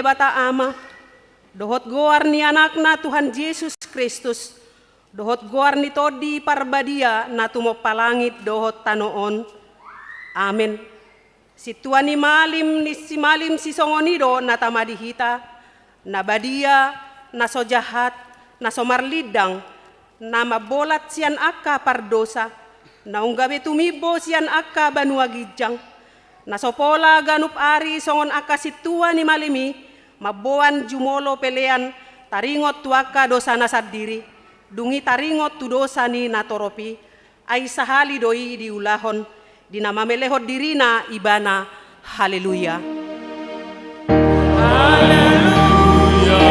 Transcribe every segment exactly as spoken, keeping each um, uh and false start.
Debata Ama, dohot goar ni Anakna Tuhan Jesus Kristus, dohot goar ni Tondi Parbadia na tumompa langit dohot tano on. Amen. Sintua ni malim ni simalim sisongon i do na tama di hita, na badia, na so jahat, na so marlindang, na mambolat sian angka pardosa, naung gabe tumimbo sian angka banua ginjang, na so pola ganup ari songon angka sintua ni malim i, mamboan jumolo pelean, taringot tu angka dosana sandiri, dung i taringot tu dosa ni natorop i, ai sahali do i diulahon, di na mamelehon dirina ibana. Haleluya. Haleluya.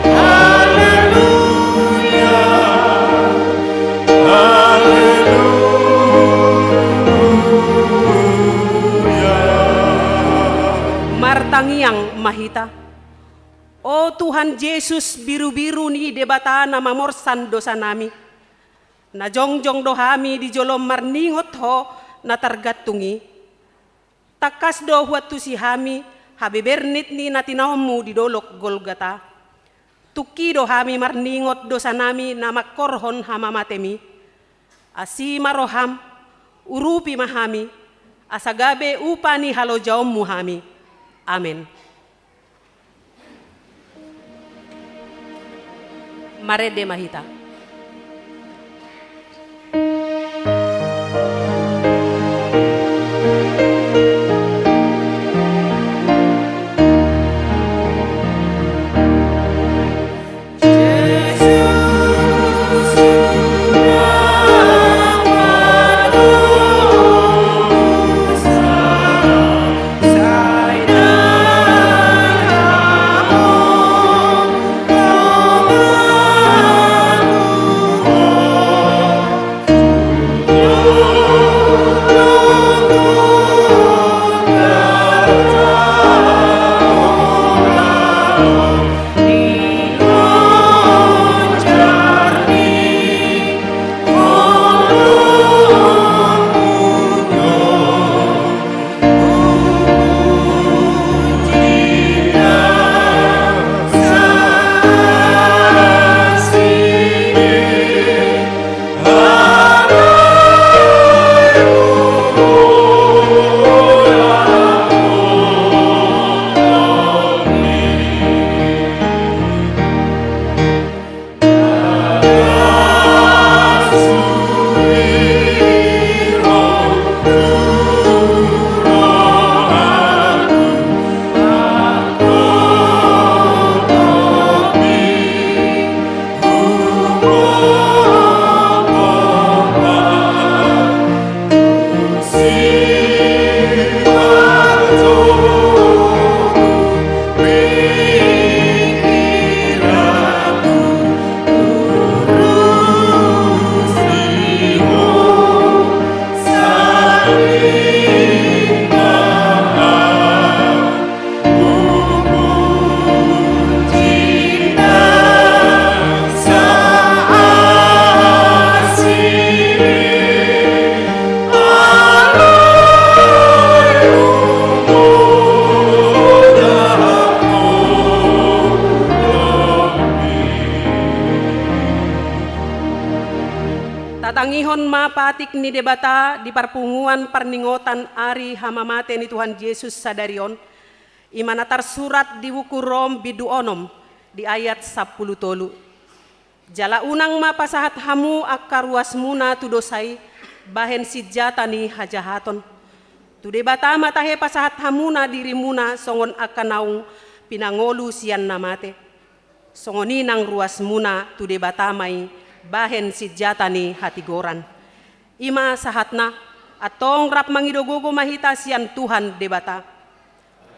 Haleluya. Haleluya. Martangiang ma hita. O Tuhan Jesus, birubiru ni Debata na mamorsan dosanami, na jongjong do hami di jolo marningot Ho na targantung i. Tangkas do huantusi hami habebernit ni na tinaonmu di dolok Golgata. Tungki do hami marningot dosanami na mangkorhon hamamatemi. Asi ma roham, urupi ma hami, asa gabe upa ni halojaonmu hami. Amen. Marende ma hita. Tatangihon ma patik ni Debata di parpunguan parningotan ari hamamate ni Tuhan Jesus sadari on, i ma na tarsurat di buku Rom bindu onom di ayat sampulu tolu. Jala unang ma pasahat hamu angka ruasmuna tu dosa i bahen sinjata ni hajahaton. Tu Debata ma tahe pasahat hamuna dirimuna songon angka naung pinangolu sian na mate. Songon i nang ruasmuna tu Debata ma i bahen sinjata ni hatigoran. I ma sahatna, antong rap mangido gogo ma hita sian Tuhan Debata.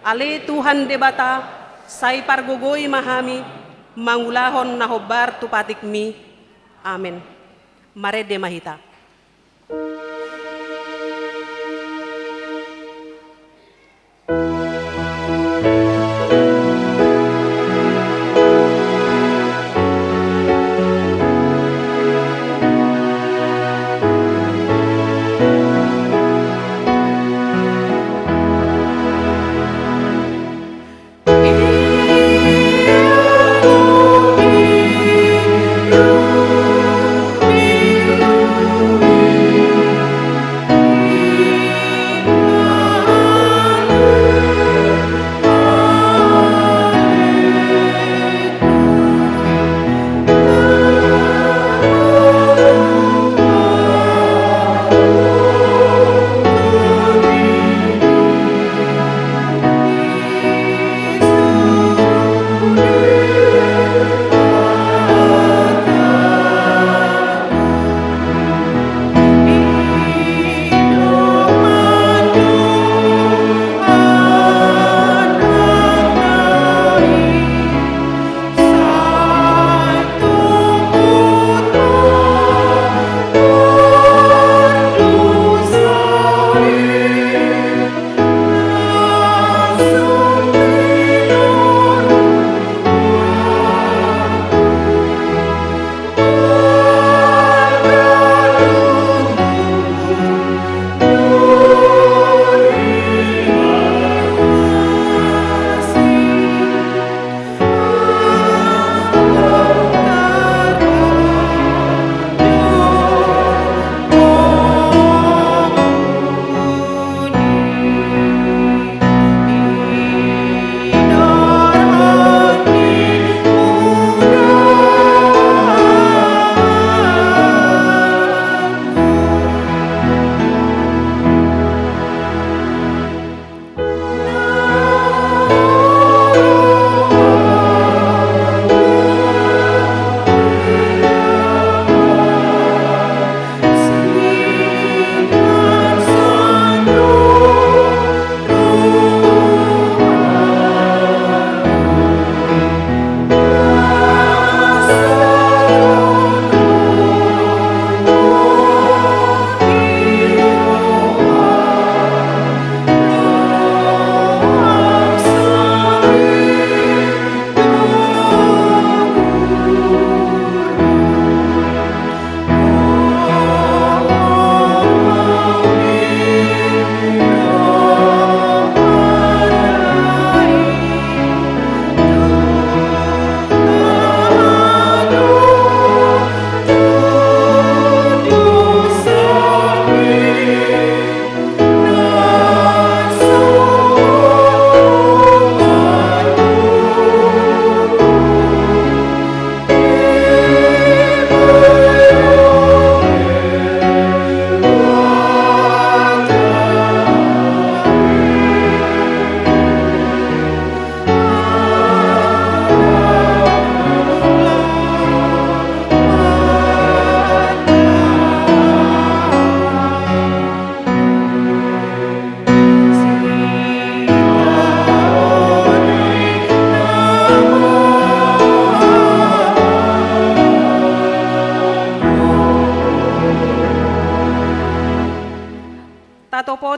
Ale Tuhan Debata, sai pargogoi ma hami, mangulahon na hombar tu patikmi. Amen. Marende ma hita.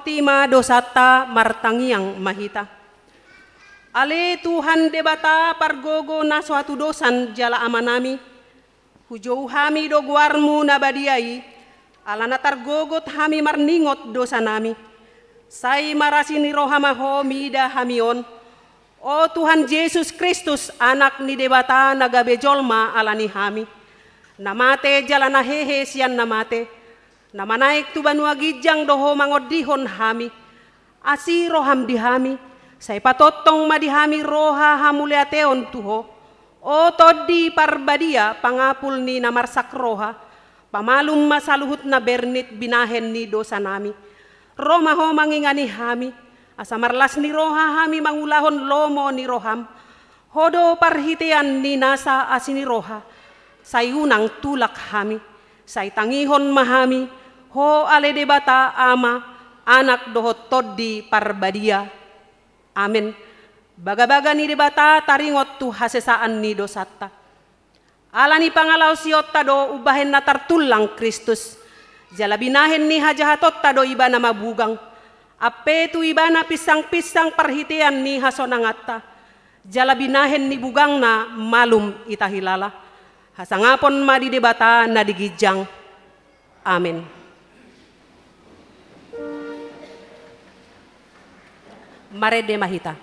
Tima dosanta, martangiang ma hita. Ale Tuhan Debata pargogo na so hatudosan jala Amanami, hujou hami do goarmu na badia i, ala na targogot hami marningot dosanami. Sai marasi ni roha ma Ho mida hami on. O Tuhan Jesus Kristus, Anak ni Debata na gabe jolma ala ni hami, na mate jala na hehe sian na mate, na manaek tu banua ginjang do Ho mangondihon hami. Asi roham di hami, sai patongtong ma di hami roha hamauliateon tu Ho. O Tondi Parbadia, pangapul ni na marsak roha, pamalum ma saluhut na bernit binahen ni dosanami. Ro ma Ho mangingani hami, asa marlas ni roha hami mangulahon lomo ni roham. Ho do parhitean ni nasa asi ni roha, sai unang tulak hami, sai tangihon ma hami, Ho ale Debata Ama, Anak dohot Tondi Parbadia. Amen. Bagabaga ni Debata taringot tu hasesaan ni dosanta. Ala ni pangalaosionta do umbahen na tartullang Kristus, jala binahen ni hajahatonta do Ibana mabugang. Ampe tu Ibana pinsangpinsang parhitean ni hasonanganta, jala binahen ni bugangna malum ita hilala. Hasangapon ma di Debata na di ginjang. Amen. Marende ma hita.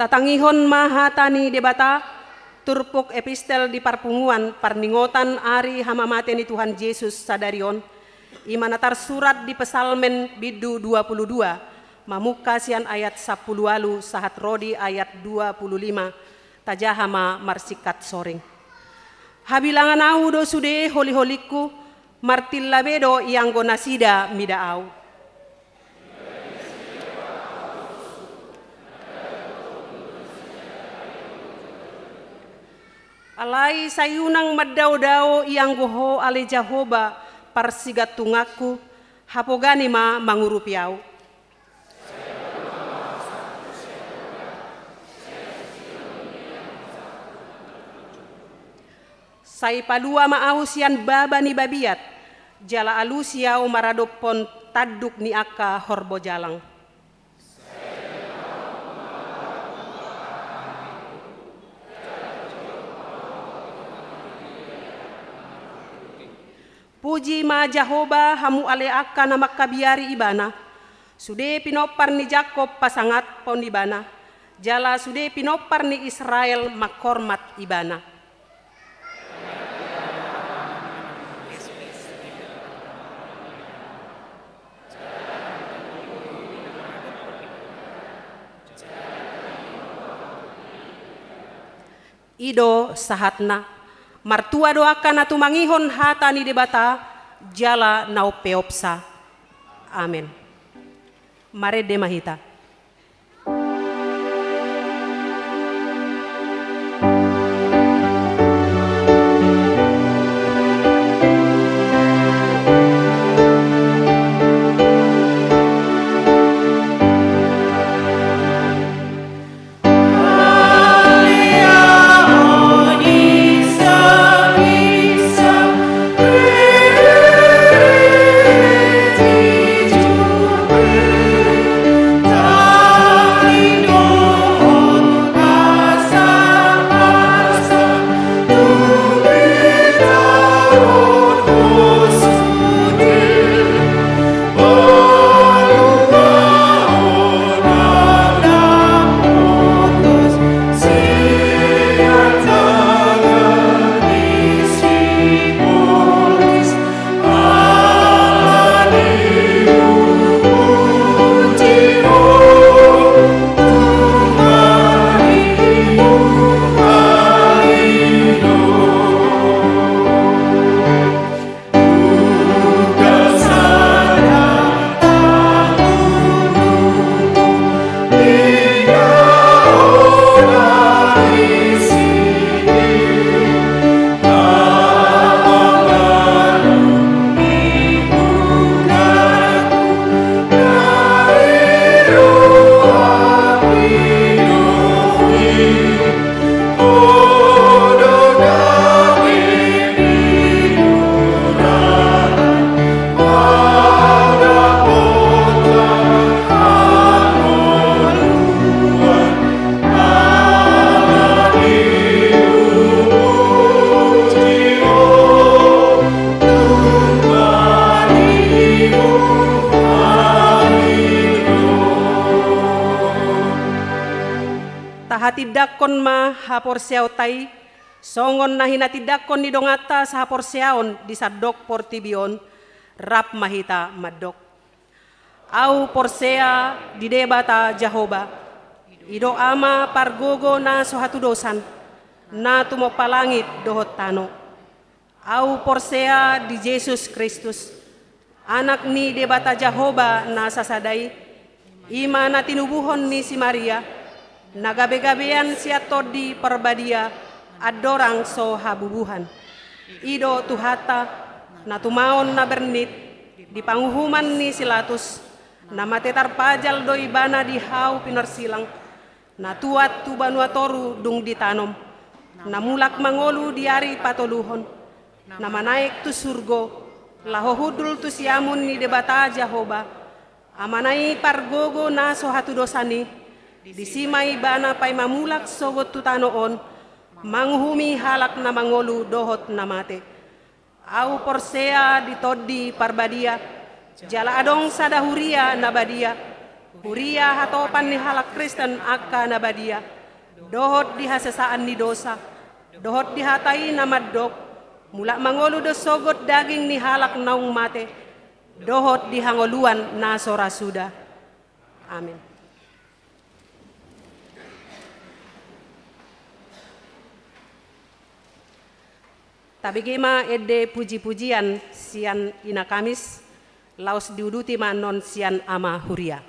Tatangihon ma hata ni Debata. Turpuk epistel di parpunguan parningotan ari hamamate ni Tuhan Jesus sadari on, i ma na tarsurat di Psalmen bindu dua pulu dua, mamungka sian ayat sampulu ualu sahat ro di ayat dua pulu lima. Tajaha ma marsingkat soring. Habilangan ahu do sude holiholingku, martilla be do ianggo nasida mida ahu. Alai sai unang mandaodao ianggo Ho ale Jahowa parsigantunganku, hapogani ma mangurupi ahu. Sai palua ma ahu sian baba ni babiat, jala alusi ahu maradophon tanduk ni angka horbo jalang. Puji ma Jahowa, hamu ale angka na mangkabiari Ibana. Sude pinompar ni Jakob pasangaphon Ibana, jala sude pinompar ni Israel manghormat Ibana. I do sahatna. Martua do angka na tumangihon hata ni Debata, jala na umpeopsa. Amen. Marende ma hita. Tahatindangkon ma haporseaonta i, songon na hinatindangkon ni donganta sahaporseaon di sandok portibi on. Rap ma hita mandok. Ahu porsea di Debata Jahowa, i do Ama pargogo na so hatudosan, na tumompa langit dohot tano. Ahu porsea di Jesus Kristus, Anak ni Debata Jahowa na sasada i, i ma na tinubuhon ni si Maria, na gabegabean sian Tondi Parbadia, andorang so habubuhan. I do Tuhanta, na tumaon na bernit, di panguhuman ni si Latus, na mate tarpajal do Ibana di hau pinorsilang, na tuat tu banua toru dung ditanom, na mulak mangolu di ari patoluhon, na manaek tu surgo, laho hundul tu siamun ni Debata Jahowa, Amana i pargogo na so hatudosan i, disi ma Ibana paima mulak sogot tu tano on, manguhumi halak na mangolu dohot na mate. Ahu porsea di Tondi Parbadia, jala adong sada huria na badia, huria hatopan ni halak Kristen angka na badia, dohot di hasesaan ni dosa, dohot di hata i na mandok, mulak mangolu do sogot daging ni halak naung mate, dohot di hangoluan na so ra suda. Amen. Tabege ma ende pujipujian sian Ina Kamis, laos diuduti ma annon sian Ama Huria.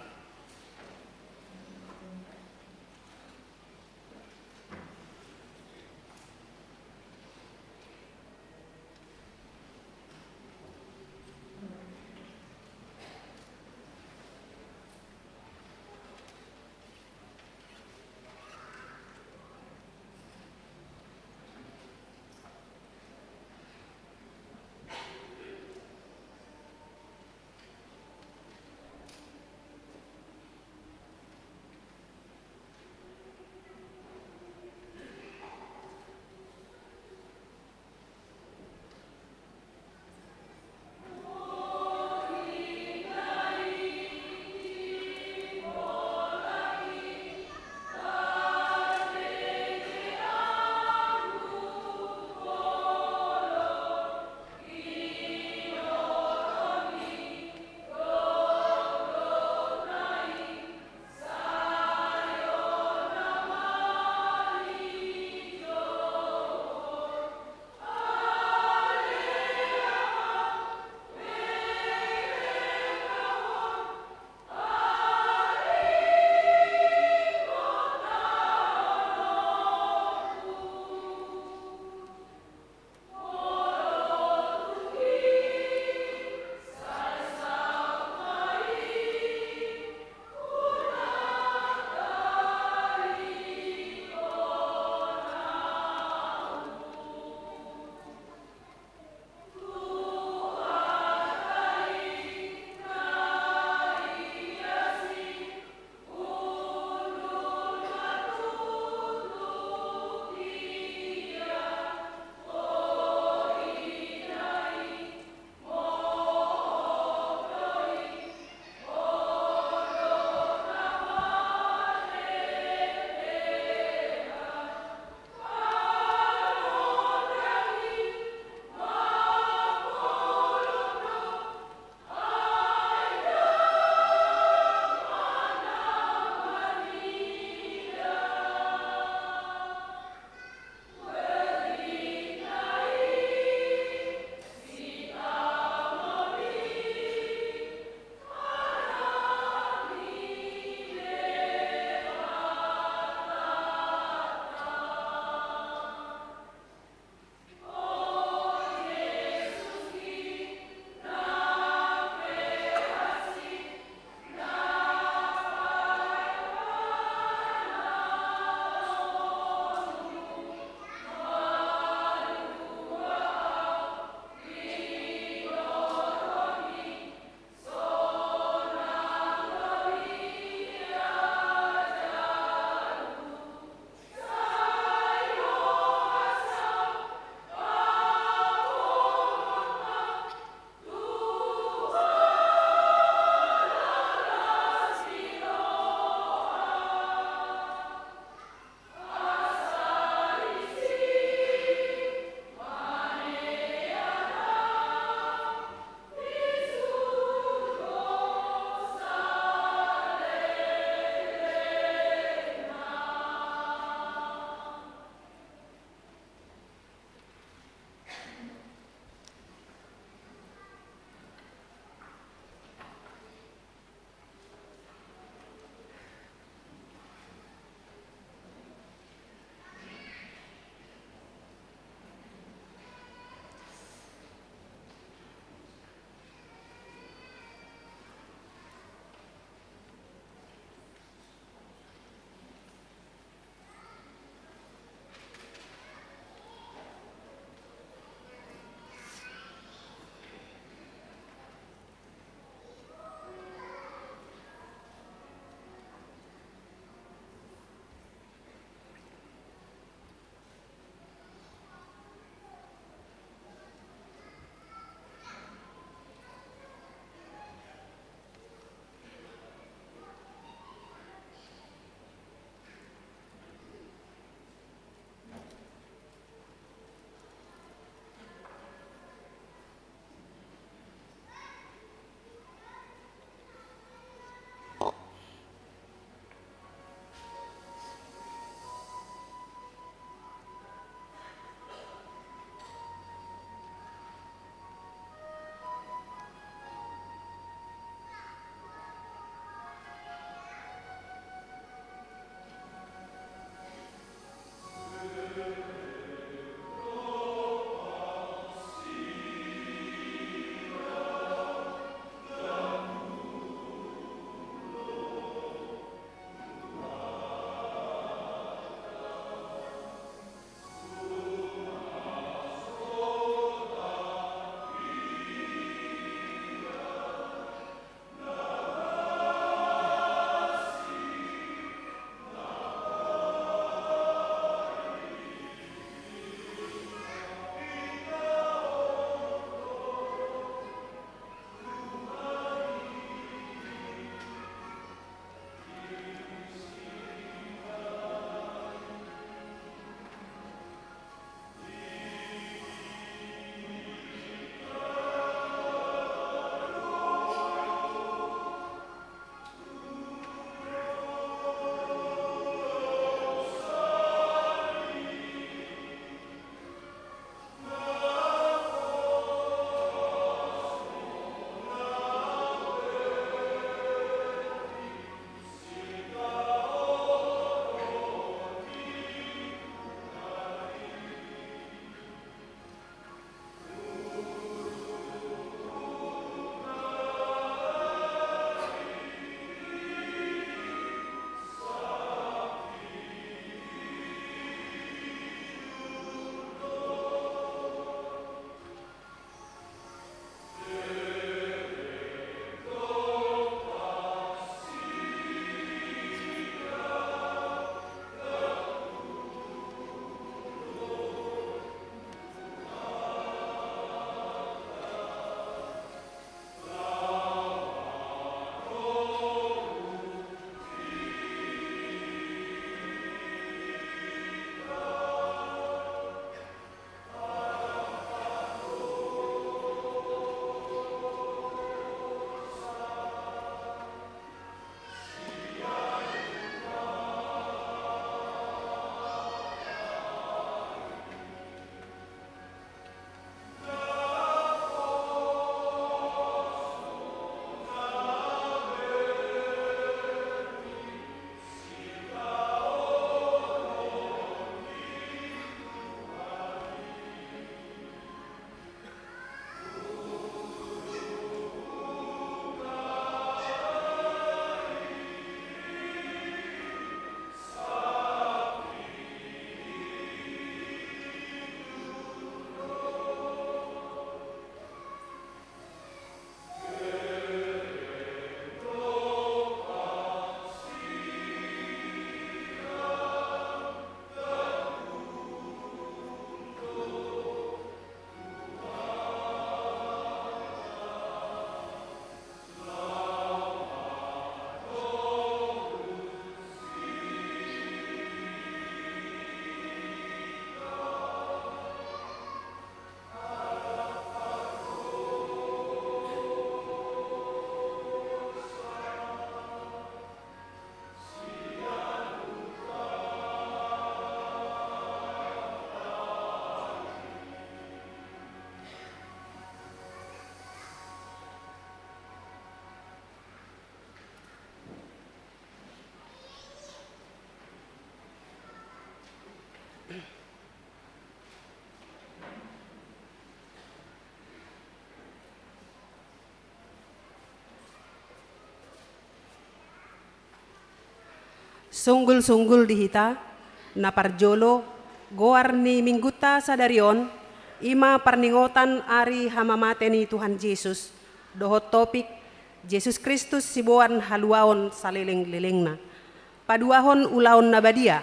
Sunggul-sunggul di hita, na parjolo, goar ni minggunta sadari on, i ma parningotan ari hamamate ni Tuhan Jesus, dohot topik, Jesus Kristus siboan haluaon saleleng-lelengna. Paduahon ulaon na badia.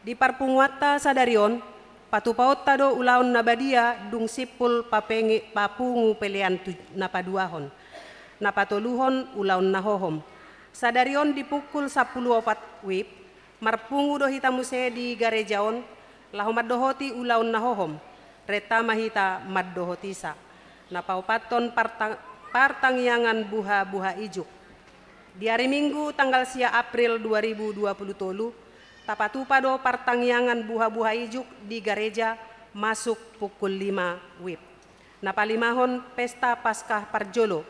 Di parpunguanta sadari on, patupaonta do ulaon na badia dung simpul papenge papungu pelean tu na paduahon. Na patoluhon ulaon na hohom. Sadari on di pukul sampulu opat wib, marpungu do hita muse di gareja on, laho mandohoti ulaon na hohom, renta ma hita mandohotisa. Na paopathon parta-, partangiangan buha-buha ijuk. Di ari Minggu tanggal sia April dua ribu dua puluh tolu, tapatupa do partangiangan buha-buha ijuk di gareja masuk pukul lima wib. Na palimahon pesta Paskah parjolo.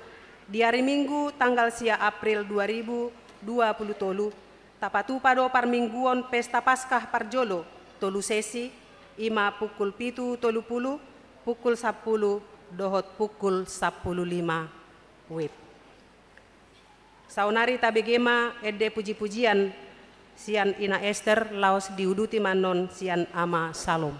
Di ari Minggu tanggal sia April dua ribu dua puluh tolu, tapatupa do parmingguon pesta Paskah parjolo, tolu sesi, i ma pukul pitu tolu pulu, pukul sampulu, dohot pukul sampulu lima wib. Saonari tabege ma ende puji-pujian sian Ina Ester laos diuduti ma annon sian Ama Salom.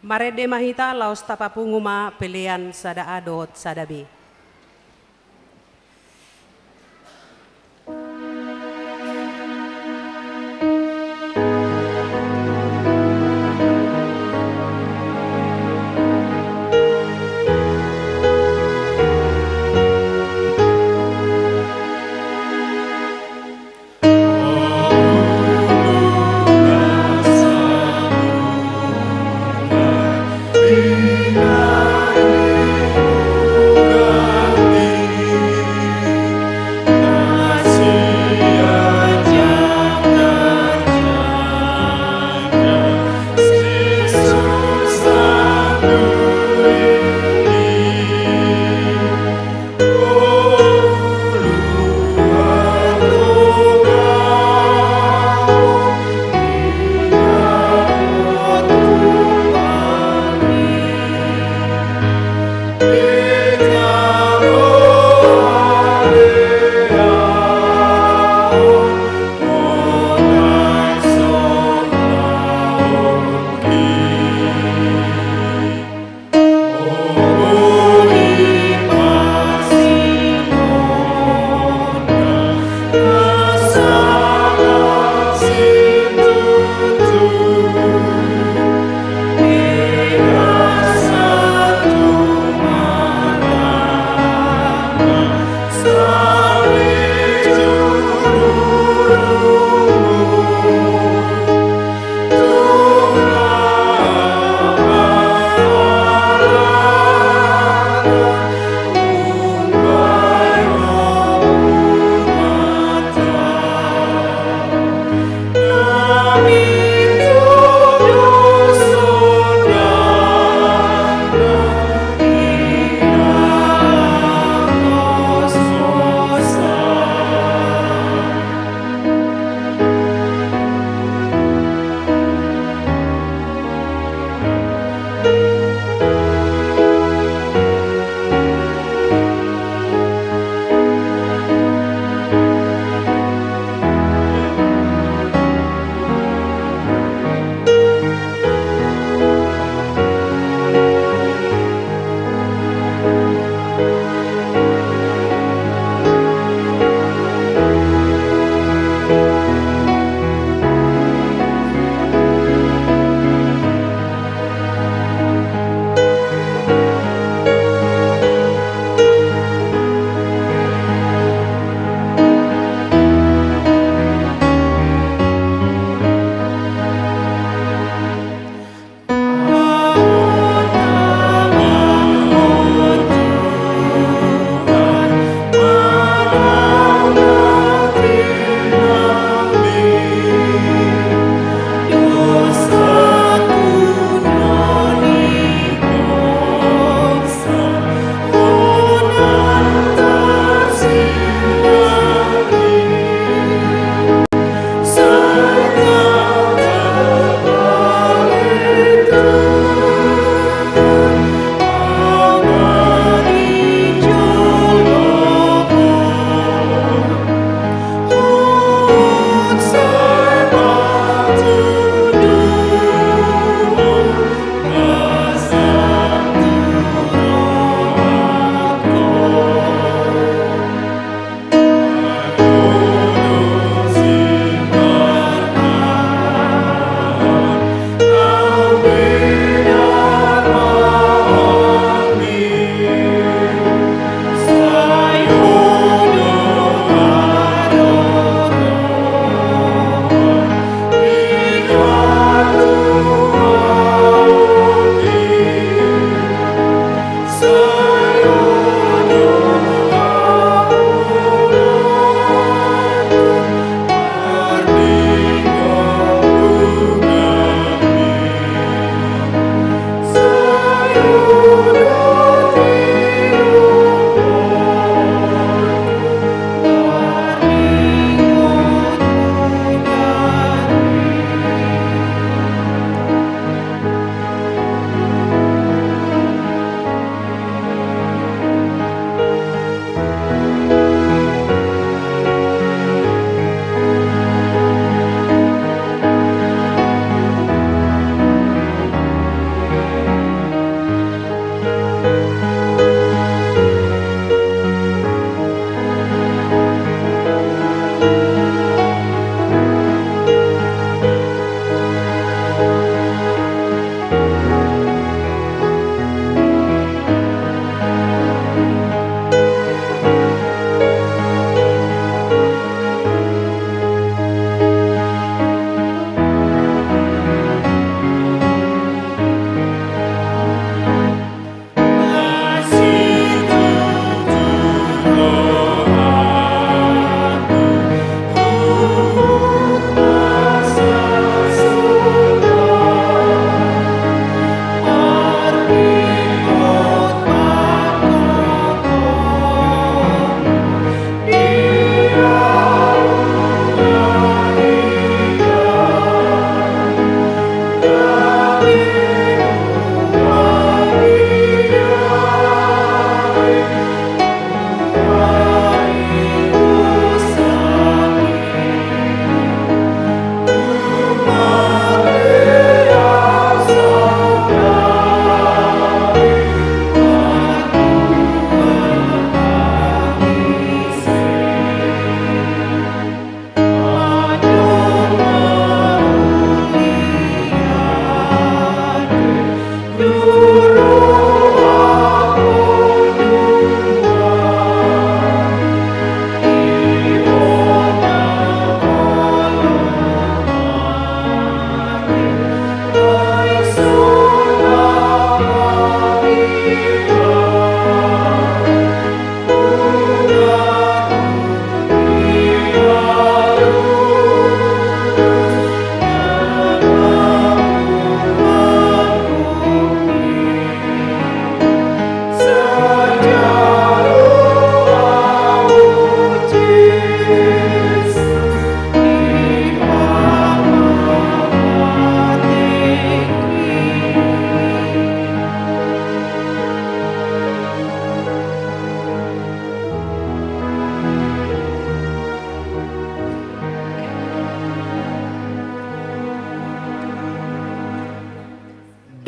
Marende ma hita laos tapapungu ma pelean sada A dohot sada B.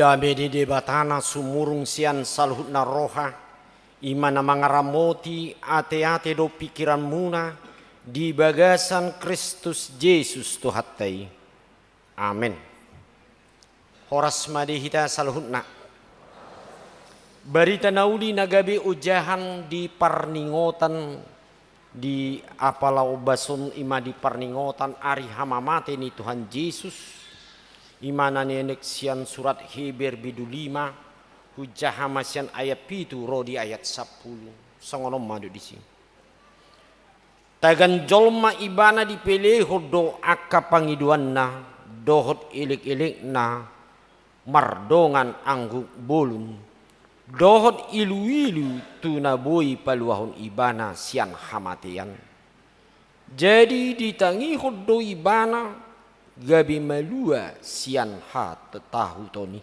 Dame ni Debata na sumurung sian saluhutna roha, i ma na mangaramoti ateate dohot pingkiranmuna di bagasan Kristus Jesus Tuhanta i. Amen. Horas ma di hita saluhutna. Barita na uli na gabe ojahan di parningotan di apala ombas on, i ma di parningotan ari hamamate ni Tuhan Jesus, i ma na nienet sian surat Heber bindu lima, hujaha ma sian ayat pitu ro di ayat sampulu. Songon on ma didok disi. Tagan jolma ibana dipelehon do angka pangidoanna, dohot elekelekna mardongan anggur bolon, dohot iluilu tu na boi paluahon ibana sian hamatean. Jadi ditangihon do ibana gabe malua sian hatahuton i.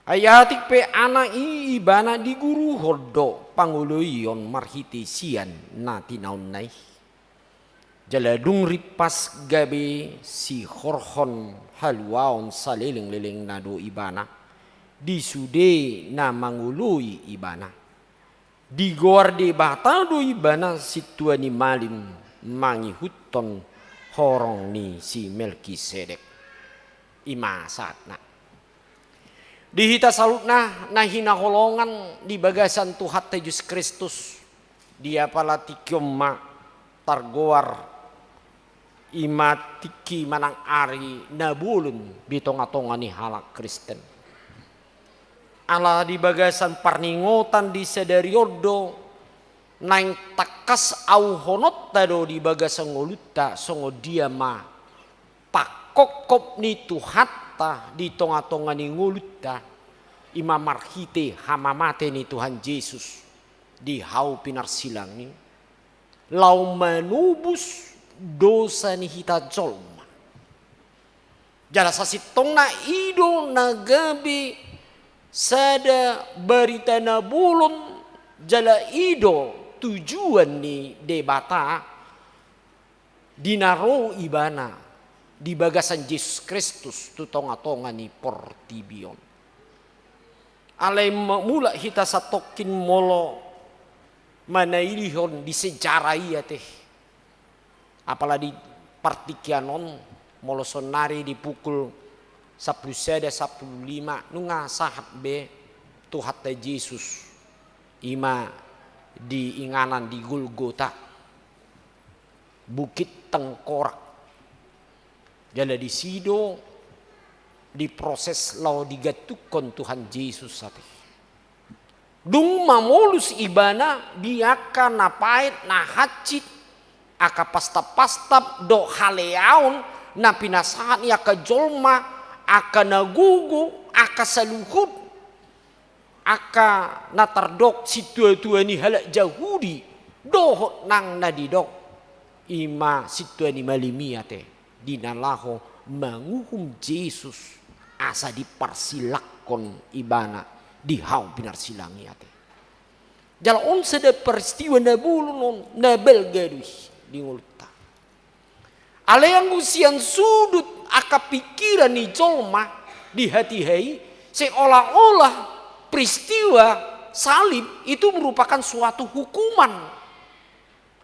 Ai atik pe anak i ibana diguruhon do pangoloion marhite sian na tinaonna i. Jala dung rimpas gabe sihorhon haluaon salelenglelengna do ibana di sude na mangoloi ibana. Digoar Debata do ibana sintua ni malim mangihuthon horong ni si Melkisedek. I ma sahatna. Di hita saluhutna na hinaholongan di bagasan Tuhanta Jesus Kristus, di apala tingki on ma targoar i ma tingki manang ari na bolon di tongatonga ni halak Kristen. Ala di bagasan parningotan di sadari on do naeng tangkas auhononta do di bagasan ngolunta songon dia ma pangkophop ni Tuhanta di tongatonga ni ngolunta, i ma marhite hamamate ni Tuhan Jesus di hau pinarsilang i, laho manobus dosa ni hita jolma. Jala sasintongna i do na gabe sada barita na bolon, jala i do tujuan ni Debata di na ro ibana di bagasan Jesus Kristus tu tongatonga ni portibi on. Alai ma-, mulak hita satongkin molo manailihon di sejarah i ate. Apala di partingkian on, molo saonari di pukul sampulu sada, sampulu lima, nunga sahat be Tuhanta Jesus, i ma di inganan di Golgota, Bukit Tengkorak. Jala disi do diproses laho digantunghon Tuhan Jesus ate. Dung mamolus ibana di angka na paet na hansit, angka pastap-pastap dohot haleaon na pinasahat ni angka jolma, angka na gogo, angka saluhut, angka na tardok sintuatua ni halak Jahudi, dohot nang na didok i ma sintua ni malim i ate, di na laho manguhum Jesus asa diparsilanghon ibana di hau pinarsilang i ate. Jala on sada peristiwa na bolon on, na balga do i di ngolunta. Alai anggo sian sudut angka pingkiran ni jolma di hatiha i, seolah-olah peristiwa salib itu merupakan suatu hukuman.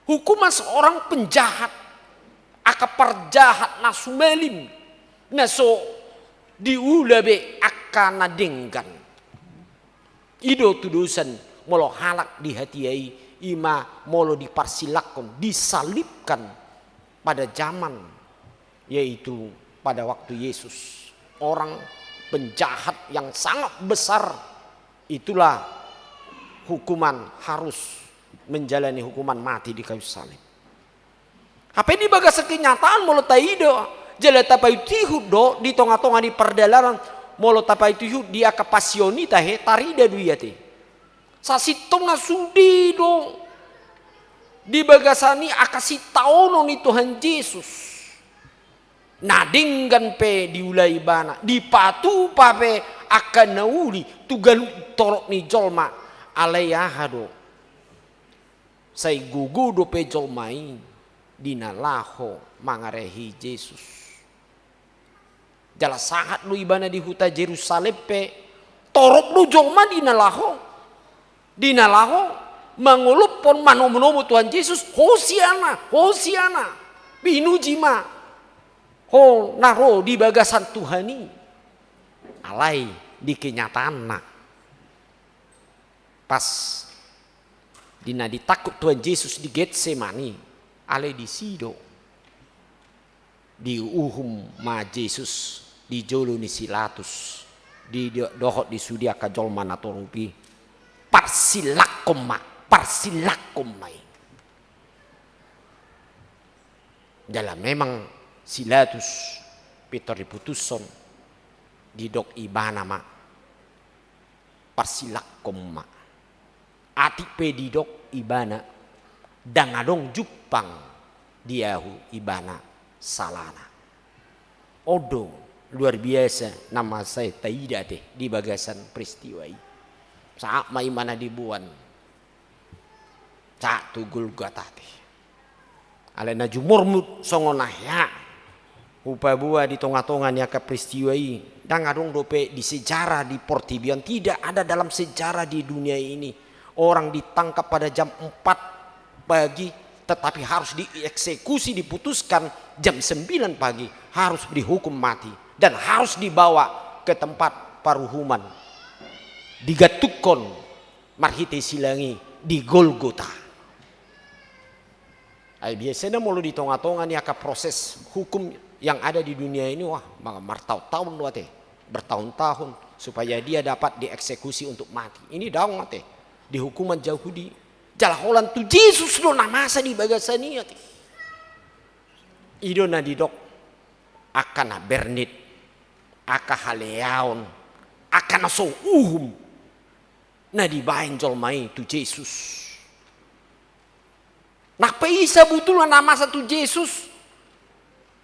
Hukuman seorang penjahat, angka parjahat na sumalim, na so diula be angka na denggan. I do tudosan molo halak di hatiha i, i ma molo diparsilanghon, disalibkan pada zaman, yaitu pada waktu Yesus. Orang penjahat yang sangat besar, itulah hukuman harus menjalani hukuman mati di kayu salib. Hape di bagasan kenyataan molo taido, jala tapaihut-ihut do di tongatonga ni pardalanan, molo tapaihut-ihut di angka pasion i tahe, tarida do i ate. Sasintongna sude do di bagasan i angka sitaonon ni Tuhan Jesus. Na denggan pe diula ibana, dipatupa pe angka na uli tu ganup torop ni jolma, alai aha do? Sai gogo dope jolma i di na laho mangarehi Jesus. Jala sahat do ibana di huta Jerusalem pe, torop do jolma di na laho, di na laho mangolophon, manomunomu Tuhan Jesus, Hosiana, Hosiana, pinuji ma ho na ro di bagasan Tuhan i. Alai di kenyataanna, pas di na ditangkup Tuhan Jesus di Getsemani, alai disi do diuhum ma Jesus di jolo ni si Latus, di, di, dohot di sude angka jolma na torop i, parsilakhon ma, parsilakhon ma i. Jala memang si Latus pintor diputushon, didok ibana ma, parsilakhon ma. Atik pe didok ibana, ndang adong jumpang di ahu ibana salana. On do luar biasa na masa i taida ate di bagasan peristiwa i. Sahat ma ibana diboan, sahat tu Golgota ate. Alai na jumormut songon na hea hupaboa di tongatonga ni angka peristiwa i, ndang adong dope di sejarah di portibi on, tidak ada dalam sejarah di dunia ini orang ditangkap pada jam empat pagi, tetapi harus dieksekusi, diputuskan jam sembilan pagi harus dihukum mati dan harus dibawa ke tempat paruhuman, digantunghon marhite silang i di Golgota. Ai biasana molo di tongatonga ni angka proses hukum yang ada di dunia ini, wah, ma-, martaontaon do ate, bertahun-tahun, supaya dia dapat dieksekusi untuk mati. Ini daong ate, di hukuman Jahudi. Jala holan tu Jesus do na masa di bagasan i ate. I do na didok angka na bernit, angka haleaon, angka na so uhum na dibaen jolma i tu Jesus. Nang pe i sabutulna na masa tu Jesus,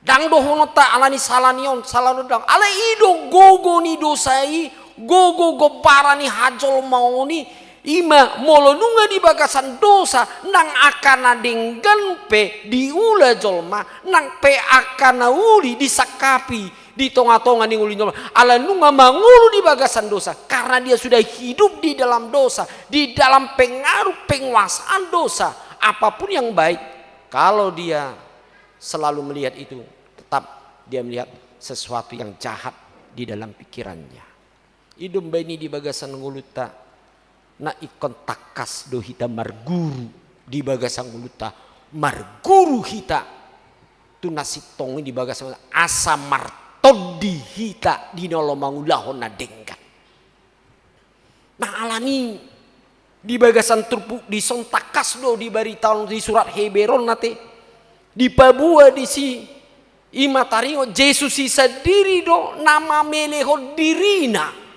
ndang dohononta alani sala ni on, sala ni on ndang. Alai i do gogo ni dosa i, gogo gombara ni hajolmaon i, i ma molo nunga di bagasan dosa, nang angka na denggan pe diula jolma, nang pe angka na uli disangkapi di tongatonga ni ngolu ni jolma, ala nunga mangolu di bagasan dosa, karena dia sudah hidup di dalam dosa, di dalam pengaruh penguasaan dosa. Apapun yang baik, kalau dia selalu melihat itu, tetap dia melihat sesuatu yang jahat di dalam pikirannya. I do umbaen i di bagasan ngolunta, na ingkon tangkas do hita marguru di bagasan ngolunta, marguru hita tu na sintong i di bagasan, asa martondi hita di na laho mangulahon na denggan. Nah, alani di bagasan turpuk dison tangkas do dibaritahon di surat Heber on ate, dipaboa disi, i ma taringot Jesus i sandiri do na mamelehon dirina.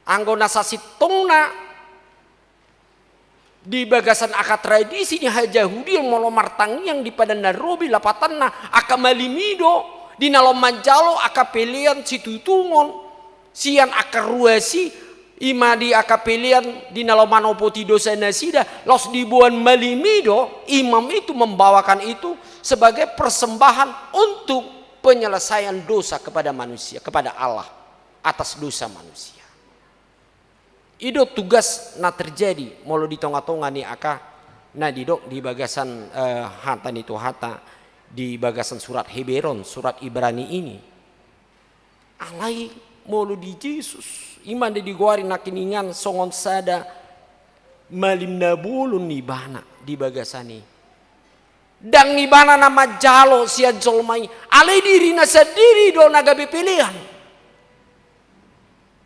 Anggo na sasintongna di bagasan angka tradisi ni hajahudion, molo martangiang di Padan na Robi, lapatanna angka malim i do di na laho manjalo angka pelean situtungon sian angka ruas i, i ma di angka pelean di na laho manopoti dosa nasida, laos diboan malim i do, imam itu membawakan itu sebagai persembahan untuk penyelesaian dosa kepada manusia, kepada Allah, atas dosa manusia. I do tugas na terjadi molo di tongatonga ni angka na didok di bagasan, eh, hata ni Tuhanta, di bagasan surat Heber on, surat Ibrani ini. Alai molo di Jesus, i ma na digoari nangkiningan songon sada malim na bolon ibana di bagasan i. Ndang ibana na manjalo sian jolma i, alai dirina sandiri do na gabe pelean.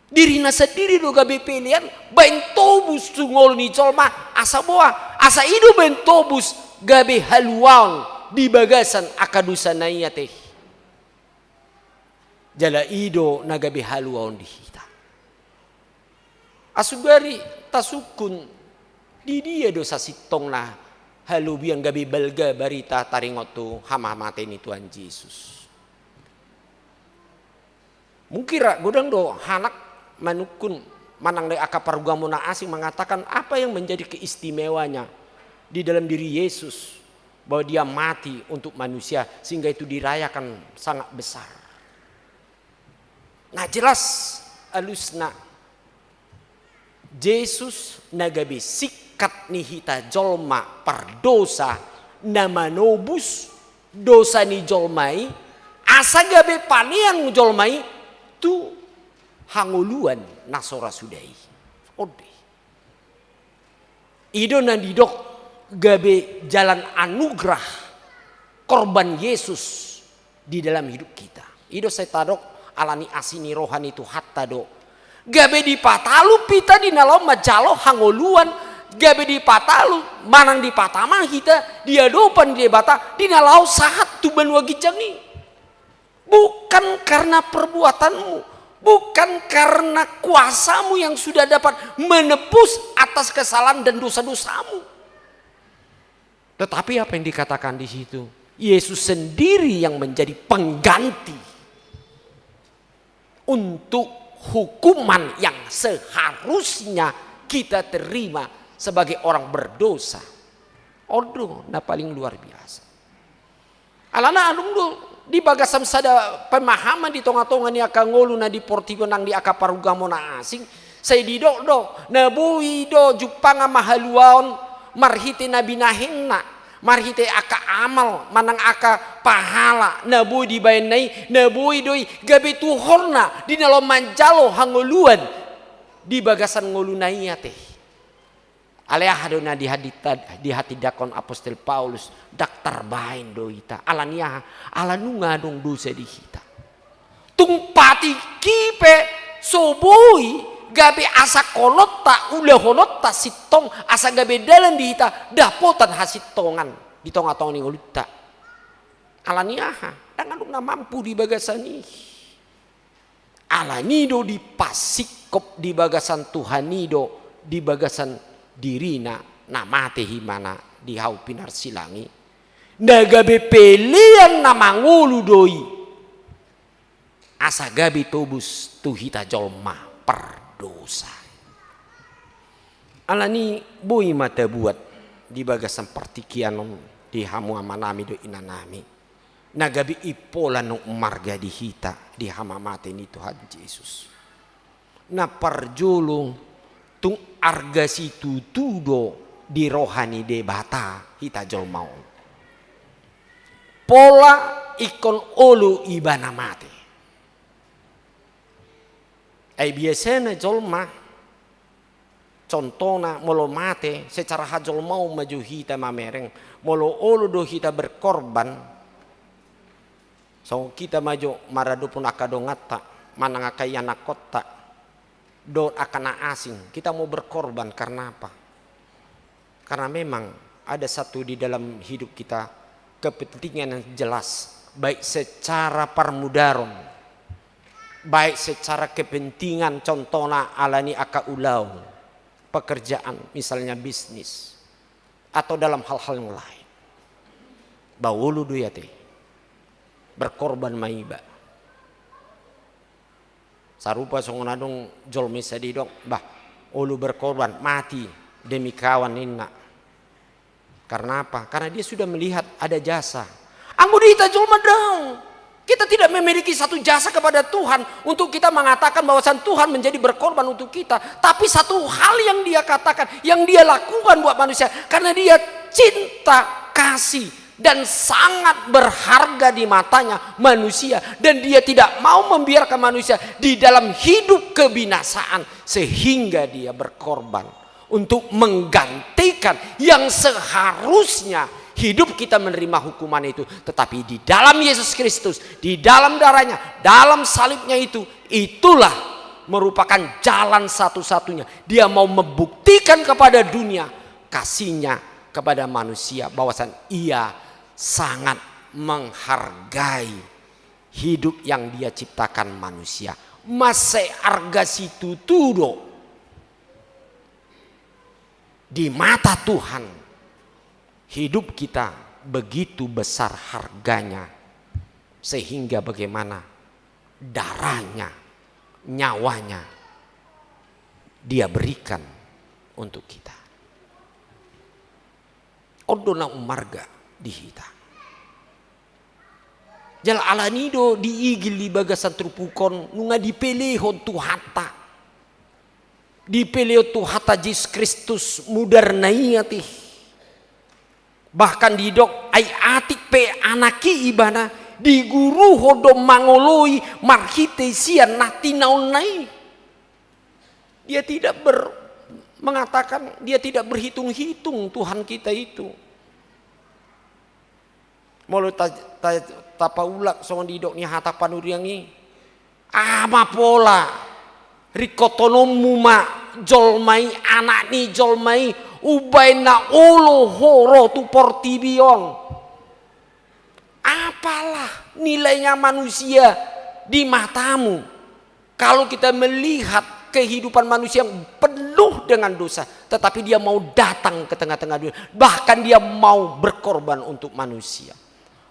Dirina sandiri do gabe pelean, baen tobus tu ngolu ni jolma, asa boha, asa i do baen tobus gabe haluaon di bagasan angka dosana i ate. Jala i do na gabe haluaon di hita. Asugari tasungkun, di dia do sasintongna halobian gabe balga barita taringot tu hamamate ni Tuhan Jesus. Mungkin ra godang do halak manungkun, manang di angka parugamo na asing mengatakan, apa yang menjadi keistimewanya di dalam diri Yesus, bahwa dia mati untuk manusia, sehingga itu dirayakan sangat besar. Na jelas alusna, Jesus na gabe singkat ni hita jolma pardosa, na manobus dosa ni jolma i, asa gabe panean jolma i tu hangoluan na so ra suda i. On do i. I do na didok gabe jalan anugerah korban Yesus di dalam hidup kita. I do sai tadok, alani asi ni roha ni Tuhanta do gabe dipatalup hita di na laho manjalo hangoluan, gabe dipatalup manang dipatama hita di adopan Debata di na laho sahat tu banua ginjang i. Bukan karena perbuatanmu, bukan karena kuasamu yang sudah dapat menebus atas kesalahan dan dosa-dosamu. Tetapi apa yang dikatakan di situ? Yesus sendiri yang menjadi pengganti untuk hukuman yang seharusnya kita terima sebagai orang berdosa. On do na paling luar biasa. Alana adong do di bagasan sada pemahaman di tonga-tonga ni angka ngolu na di portibi on nang di angka parugamo na asing, sai didok do, na boi do jumpangan ma haluaon marhite na binahenna, marhite angka amal manang angka pahala na boi dibahenna i, na boi do i gabe tuhorna di na laho manjalo hangoluan di bagasan ngoluna i ate. Alai aha do na dihadita-, dihatindangkon apostel Paulus? Ndang tarbahen do hita. Alani aha? Ala nunga adong dosa di hita. Tung patik i pe so boi gabe asangkononta, ulahononta sintong asa gabe dalan di hita dapotan hasintongan di tonga-tonga ni ngolunta. Alani aha? Ndang adong na mampu di bagasan i. Alani do dipasingkop di bagasan Tuhan i do di bagasan dirina na mate, himana di hau pinarsilang i, na gabe pelean na mangolu do i asa gabe tobus tu hita jolma pardosa. Alani boi ma tabuat di bagasan partingkian on di hamu amanami dohot inanami, na gabe impola na ummarga di hita di hamamate ni Tuhan Jesus. Na parjolo, tung arga situtu do di roha ni Debata hita jolma on. Pola ingkon olo ibana mate. Ai biasana jolma, contohna, molo mate, secara hajolmaon ma jo hita mamereng, molo olo do hita berkorban, songon hita ma jo maradophon angka donganta manang angka ianakhonta dohot angka na asing, kita mau berkorban karena apa? Karena memang ada satu di dalam hidup kita, kepentingan yang jelas, baik secara parmudaron, baik secara kepentingan, contohna alani angka ulaon, pekerjaan, misalnya bisnis, atau dalam hal-hal yang lain. Ba olo do i ate, berkorban ma iba. Sarupa songon adong jolma i sai didok, bah, olo berkorban, mati demi kawan, ninna. Karena apa? Karena dia sudah melihat ada jasa. Anggo di hita jolma daong. Kita tidak memiliki satu jasa kepada Tuhan untuk kita mengatakan bahwasan Tuhan menjadi berkorban untuk kita. Tapi satu hal yang dia katakan, yang dia lakukan buat manusia, karena dia cinta kasih dan sangat berharga di matanya manusia, dan dia tidak mau membiarkan manusia di dalam hidup kebinasaan, sehingga dia berkorban untuk menggantikan yang seharusnya hidup kita menerima hukuman itu. Tetapi di dalam Yesus Kristus, di dalam darahnya, dalam salibnya itu, itulah merupakan jalan satu-satunya. Dia mau membuktikan kepada dunia kasihnya kepada manusia, bahwasan ia sangat menghargai hidup yang dia ciptakan manusia. Mansai arga situtu do di mata Tuhan, hidup kita begitu besar harganya, sehingga bagaimana darahnya, nyawanya dia berikan untuk kita. On do na ummarga di hita. Jala alani do diigil di bagasan turpuk on nunga dipelehon Tuhanta. Dipelehon Tuhanta Jesus Kristus mudarna i ate. Bahkan didok, ai atik pe anak i ibana, diguruhon do mangoloi marhite sian na tinaonna i. Dia tidak ber-, mengatakan, dia tidak berhitung-hitung Tuhan kita itu. Molo ta, ta, tapaulak songon didok ni hata panuriang i. Aha ma pola ringkothononmu ma jolma i, anak ni jolma i, umbaen na olo ho ro tu portibi on. Apalah nilainya manusia di matamu? Kalau kita melihat kehidupan manusia yang penuh dengan dosa, tetapi dia mau datang ke tengah-tengah dunia, bahkan dia mau berkorban untuk manusia.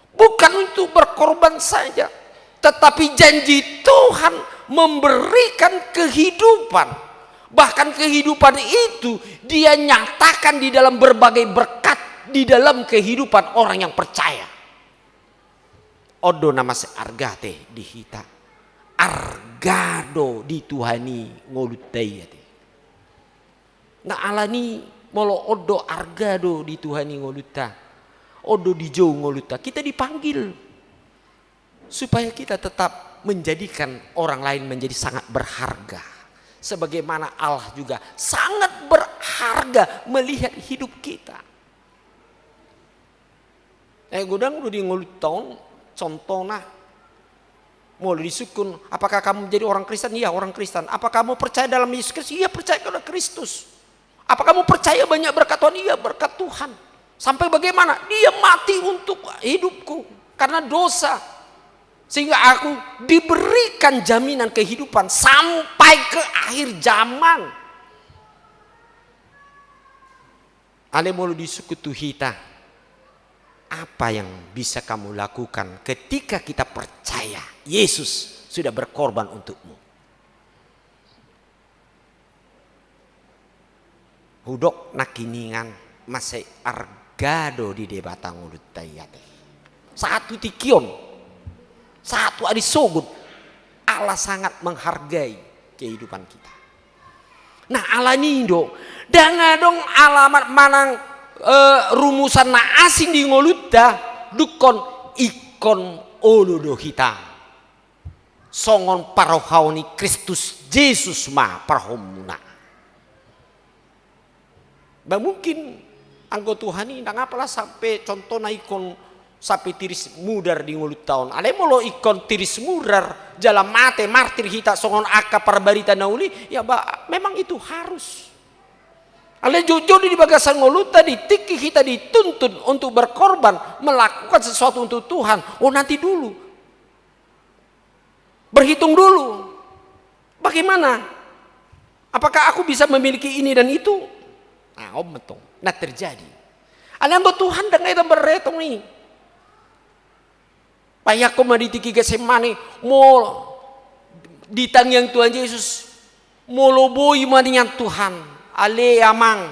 Bukan untuk berkorban saja, tetapi janji Tuhan memberikan kehidupan. Bahkan kehidupan itu dia nyatakan di dalam berbagai berkat di dalam kehidupan orang yang percaya. On do na mansai arga ate di hita. Arga do di Tuhan i ngolunta i ate. Nah, alani molo on do arga do di Tuhan i ngolunta, on do dijou ngolunta, kita dipanggil supaya kita tetap menjadikan orang lain menjadi sangat berharga. Sebagaimana Allah juga sangat berharga melihat hidup kita. Eh, godang do di ngolunta on, contohna. Molo disungkun, apakah kamu menjadi orang Kristen? Iya, orang Kristen. Apa kamu percaya dalam Yesus Kristus? Iya, percaya kepada Kristus. Apa kamu percaya banyak berkat Tuhan? Iya, berkat Tuhan. Sampai bagaimana? Dia mati untuk hidupku karena dosa. Sehingga aku diberikan jaminan kehidupan sampai ke akhir zaman. Alai molo disungkun tu hita, apa yang bisa kamu lakukan ketika kita percaya Yesus sudah berkorban untukmu? Hudok nangkiningan, mansai arga do di Debata ngolunta i ate. Sahat tu tingki on, sahat tu ari sogot, Allah sangat menghargai kehidupan kita. Nah, alani do, ndang adong alamat manang, eh, rumusan na asing di ngolunta, dungkon ingkon olo do hita songon parohaon ni Kristus Jesus ma parohaonmuna. Ba mungkin anggo Tuhan i ndang apalah sampe contohna ingkon sampe tiris mudar di ngolunta on. Alai molo ingkon tiris mudar jala mate martir hita songon angka parbarita na uli, ya ba, memang itu harus. Alai jotjot di bagasan ngolunta, di tingki hita dituntut untuk berkorban, melakukan sesuatu untuk Tuhan. Oh, nanti dulu. Berhitung dulu. Bagaimana? Apakah aku bisa memiliki ini dan itu? Nah, on ma tong na terjadi. Alai anggo Tuhan ndang hita berhitung i. Bayangkon ma di tingki Getsemane, molo di tangiang Tuhan Jesus, molo boi ma nian Tuhan, ale Amang,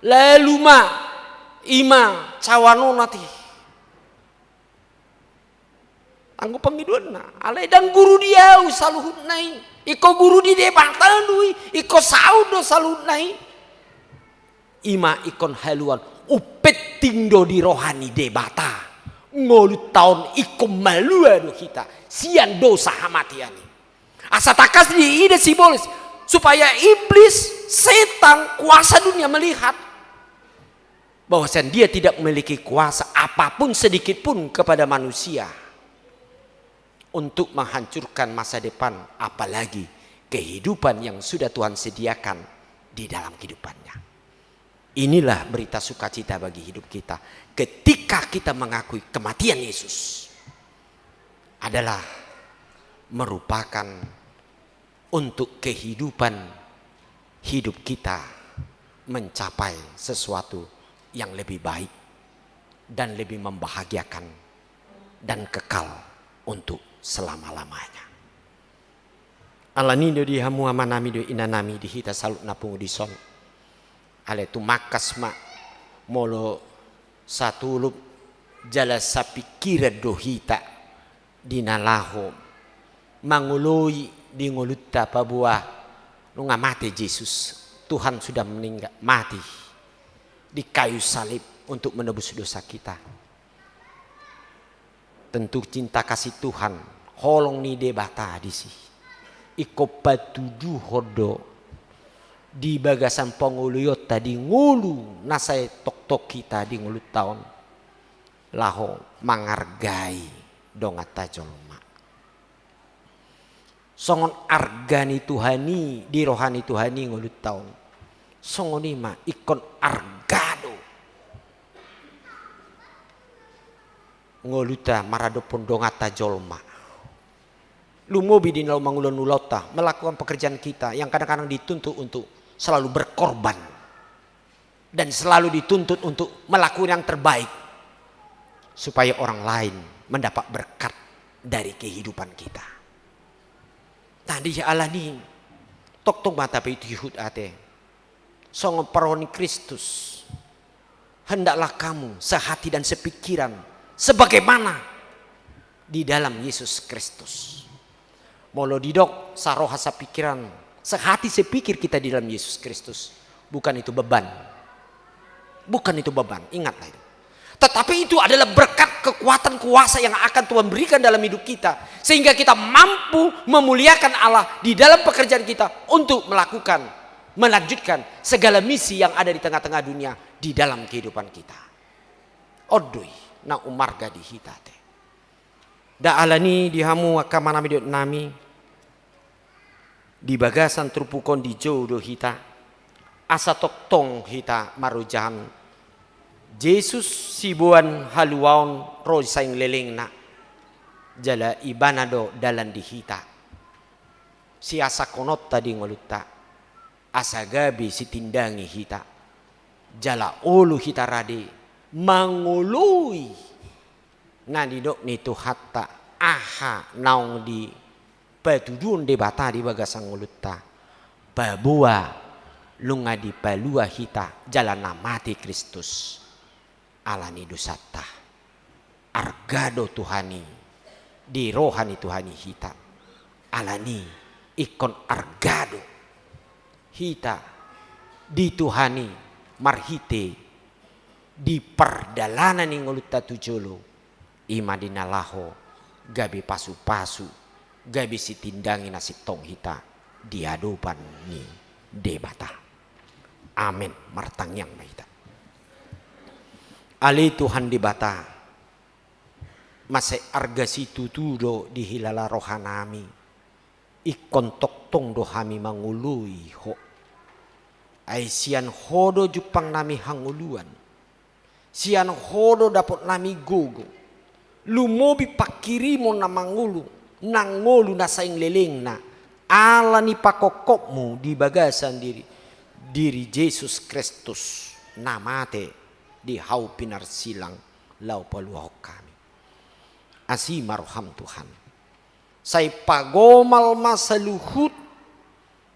lalu ma, i ma cawan on ate. Anggo pangidoanna, alai ndang guru di ahu saluhutna i, ingkon guru di Debata do i, ingkon saut do saluhutna i. I ma ingkon haluaon, umpenting do di roha ni Debata. Ngolunta on ingkon malua do hita sian dosa hamatean i. Asa tangkas diida sibolis, supaya iblis, setan, kuasa dunia melihat bahwasanya dia tidak memiliki kuasa apapun sedikit pun kepada manusia untuk menghancurkan masa depan, apalagi kehidupan yang sudah Tuhan sediakan di dalam kehidupannya. Inilah berita sukacita bagi hidup kita. Ketika kita mengakui kematian Yesus adalah merupakan untuk kehidupan hidup kita mencapai sesuatu yang lebih baik dan lebih membahagiakan dan kekal untuk selama-lamanya. Alani do di hamu amanami do inanami, di hita saluhutna pungu dison. Alai tumangkas ma molo satulup jala sapingkiran do hita Di na laho mangoloi di ngolunta paboa nunga mate Jesus, Tuhan sudah meninggal, mati di kayu salib untuk menebus dosa kita. Tentu cinta kasih Tuhan, holong ni Debata disi. Ingkon patuduhon do di bagasan pangoloionta di ngolu na sai tongtong hita di ngolunta on, laho mangargai donganta jolma. Songon arga ni Tuhan i, di roha ni Tuhan i ngolunta on, songon i ma ingkon arga do ngolunta maradophon donganta jolma. Lumobi di na laho mangulahon ulaonta, melakukan pekerjaan kita yang kadang-kadang dituntut untuk selalu berkorban dan selalu dituntut untuk melakukan yang terbaik supaya orang lain mendapat berkat dari kehidupan kita. Tadi alani tongtong ma tapaihutihut ate. Songon parroha ni Kristus, hendaklah kamu sehati dan sepikiran sebagaimana di dalam Yesus Kristus. Molo didok saroha sapikiran, sehati sepikir kita di dalam Yesus Kristus, bukan itu beban. Bukan itu beban, ingatlah itu. Tetapi itu adalah berkat, kekuatan, kuasa yang akan Tuhan berikan dalam hidup kita, sehingga kita mampu memuliakan Allah di dalam pekerjaan kita untuk melakukan, melanjutkan segala misi yang ada di tengah-tengah dunia di dalam kehidupan kita. On do i na umarga di hita ate. Nda alani di hamu angka amanami dohot inanami, di bagasan turpuk on dijou do hita, asa tongtong hita marojahan Jesus siboan haluaon ro di salelenglelengna, jala Ibana do dalan di hita. Siasahononta di ngolunta, asa gabe sitindangi hita, jala olo hita rade mangoloi na nidok ni Tuhanta, aha naung dipatuduhon Debata di bagasan ngolunta, paboa nunga dipalua hita jala na mate Kristus alani dosanta. Arga do Tuhan i di roha ni Tuhan i hita. Alani ingkon arga do hita di Tuhan i marhite di pardalanan ni ngolunta tu jolo, i ma di na laho gabe pasupasu, gabe sitindangi na sintong hita di adopan ni Debata. Amen. Martangiang ma hita. Ale Tuhan Debata, mansai arga situtu do dihilala rohanami. Ingkon tongtong do hami mangoloi Ho. Ai sian Ho do jumpangnami hangoluan. Sian Ho do dapotnami gogo. Lumobi panghirimon na mangolu, na ngolu na salelenglelengna, ala ni pangkophopmu di bagasan diri, diri Jesus Kristus na mate di hau pinarsilang laho paluahon hami. Asi ma roham Tuhan. Sai pagomal ma saluhut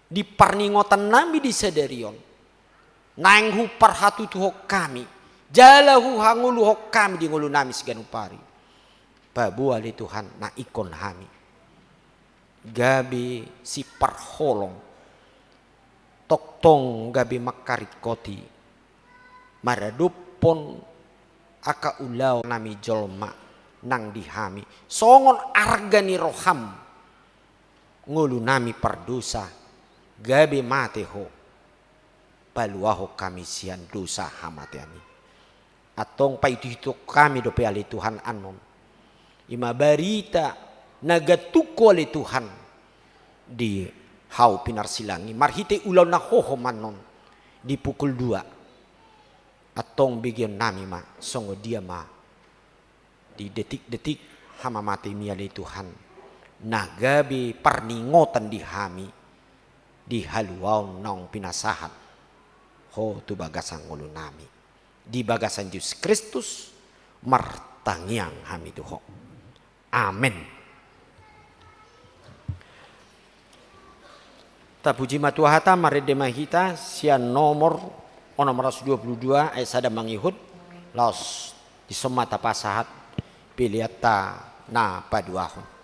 di parningotannami di sadari on. Naeng huparhatutuhon hami, jala huhangoluhon hami di ngolunami siganup ari. Paboa ale Tuhan na ingkon hami gabe siparholong, tongtong gabe mangkaringkoti, maradophon angka ulaonnami jolma nang di hami, songon arga ni roham, ngolunami pardosa, gabe mate Ho, paluahon hami sian dosa hamatean i. Antong paihutihut hami dope ale Tuhan annon. I ma barita na gantung Ho ale Tuhan di hau pinarsilang i marhite ulaon na hohom annon di pukul dua. Antong begeonnami ma songon dia ma di detik-detik hamamatemi ale Tuhan, na gabe parningotan di hami di haluaon naung pinasahat Ho tu bagasan ngolunami. Di bagasan Jesus Kristus martangiang hami tu Ho. Amen. Tapuji ma Tuhanta, marende ma hita sian nomor onom ratus dua puluh dua ayat sada mangihut, laos dison ma tapasahat peleanta na paduahon.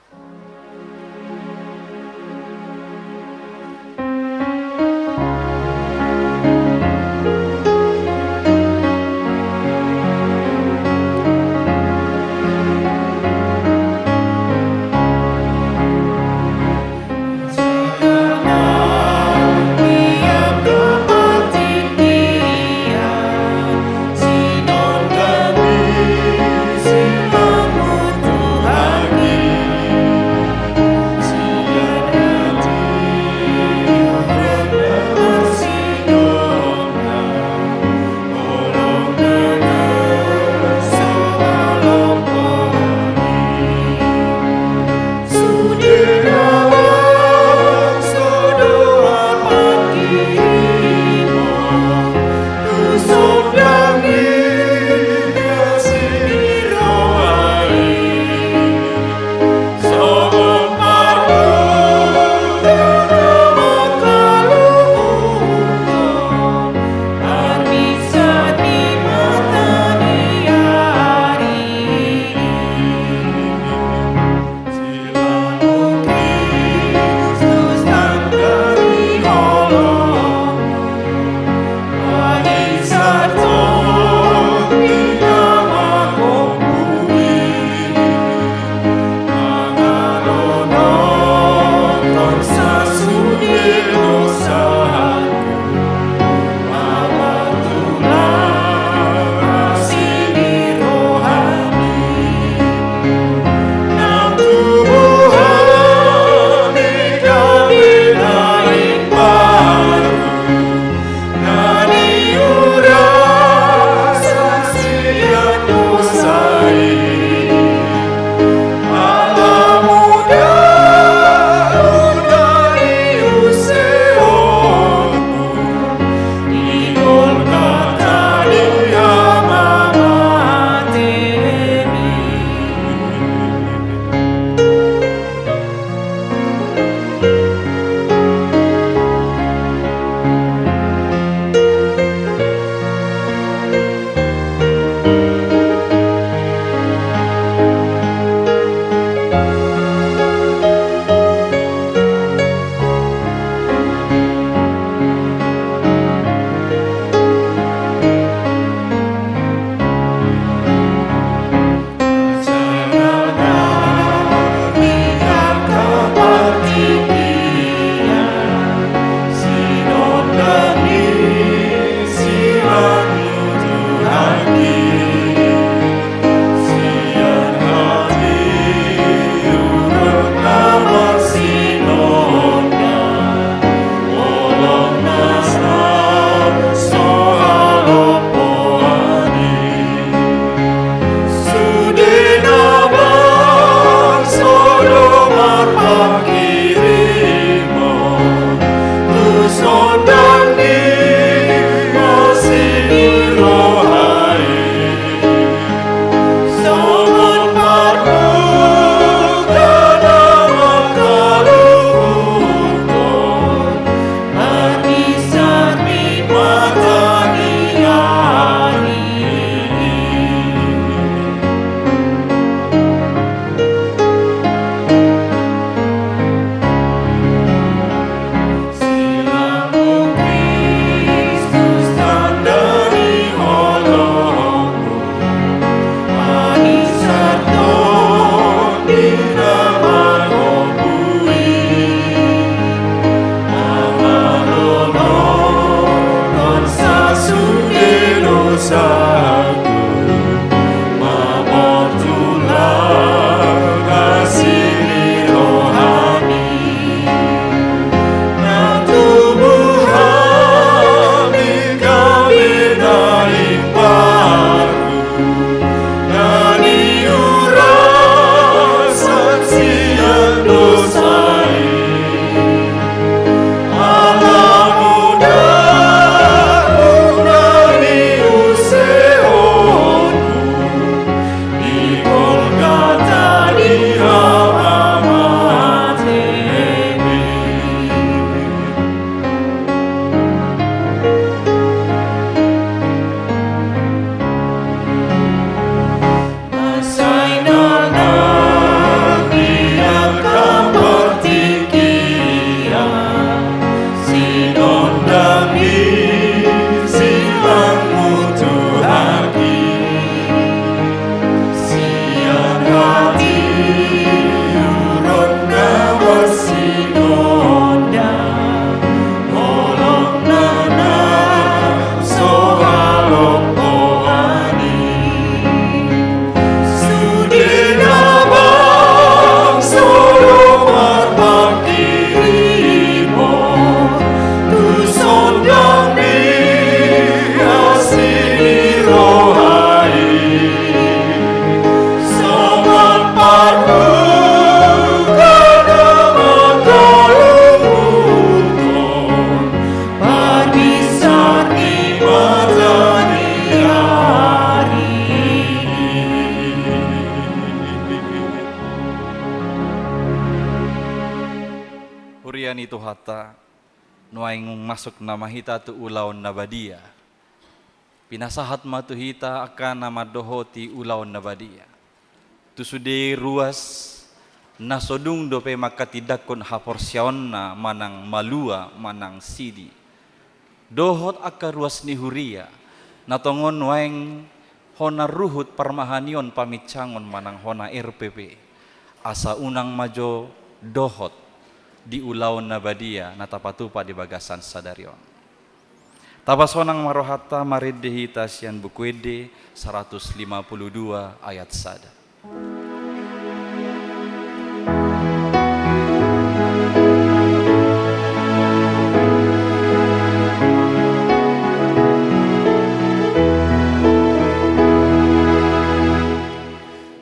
Sian i Tuhanta, nuaeng masuk nama hita tu ulaon na badia. Pinasahat ma tu hita angka na mandohoti ulaon na badia. Tu sude ruas na so dung dope mangkatindangkon haporseaonna manang malua manang sidi. Dohot angka ruas ni huria, na tongon nuaeng hona ruhut parmahanion paminsangon manang hona R P P. Asa unang ma jo dohot di ulaon na badia na tapatupa di bagasan sadari on. Tapasonang ma rohanta, marende hita sian Buku Ende saratus lima pulu dua ayat sada.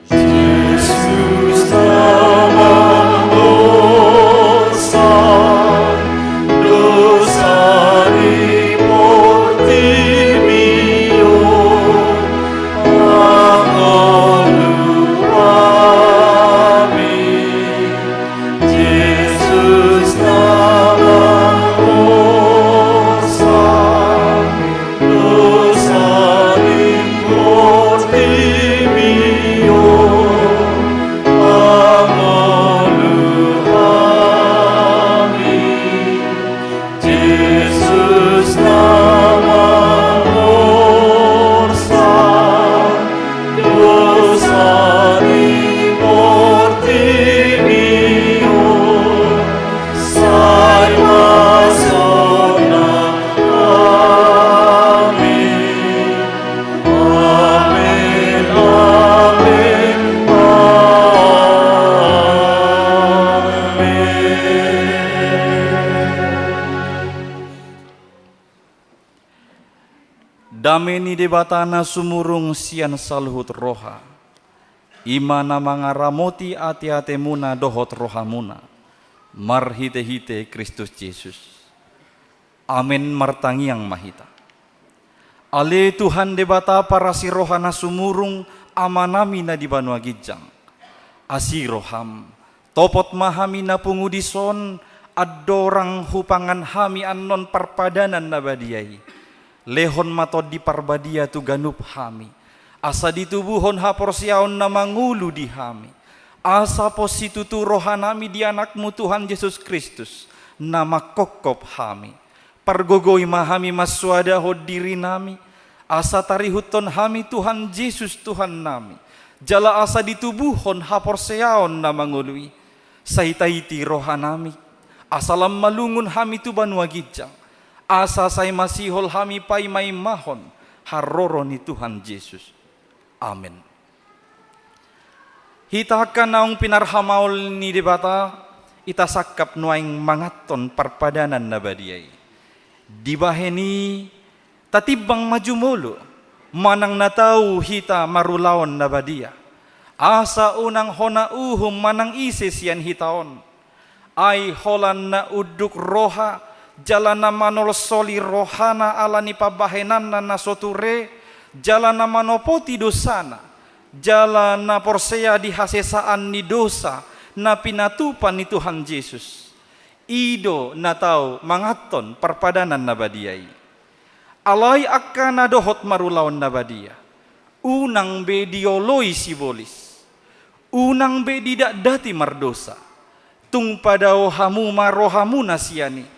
Jesus nama dosa, dosa di portibi on, mangolu hami. Jesus nama dosa, dosa di portibi on, mangolu hami. Jesus nama dosa, dosa di portibi on, sai pasonang hami. Amen, amen, amen. Dame ni Debata na sumurung sian saluhut roha, i ma na mangaramoti ateatemuna dohot rohamuna, marhitehite Kristus Jesus. Amen. Martangiang ma hita. Ale Tuhan Debata parasi roha na sumurung, Amanami na di banua ginjang, asi roham, topot ma hami na pungu dison, andorang hupangan hami annon parpadanan na badia i. Lehon ma Tondi Parbadia tu ganup hami, asa ditubuhon haporseaon na mangolu di hami, asa pos situtu rohanami di Anakmu Tuhan Jesus Kristus, na manghophop hami. Pargogoi ma hami mansoadahon dirinami, asa tarihuthon hami Tuhan Jesus Tuhannami, jala asa ditubuhon haporseaon na mangolu i. Sai taiti rohanami, asa lam malungun hami tu banua ginjang, asa sai masihol hami paimaimahon haroro ni Tuhan Jesus. Amen. Hita angka naung pinarhamaol ni Debata, hita sangkap nuaeng manganhon parpadanan na badia i. Dibahen i, tatimbang ma jumolo, manang na tau hita marulaon na badia, asa unang hona uhum manang ise sian hita on. Ai holan na unduk roha, jala na manolsoli rohana ala ni pambahenanna na so ture, jala na manopoti dosana, jala na porsea di hasesaan ni dosa na pinatupa ni Tuhan Jesus. I do na tau manganhon parpadanan na badia i. Alai angka na dohot marulaon na badia, unang be dioloi sibolis, unang be didatdati mardosa. Tung padao hamu ma rohamuna sian i,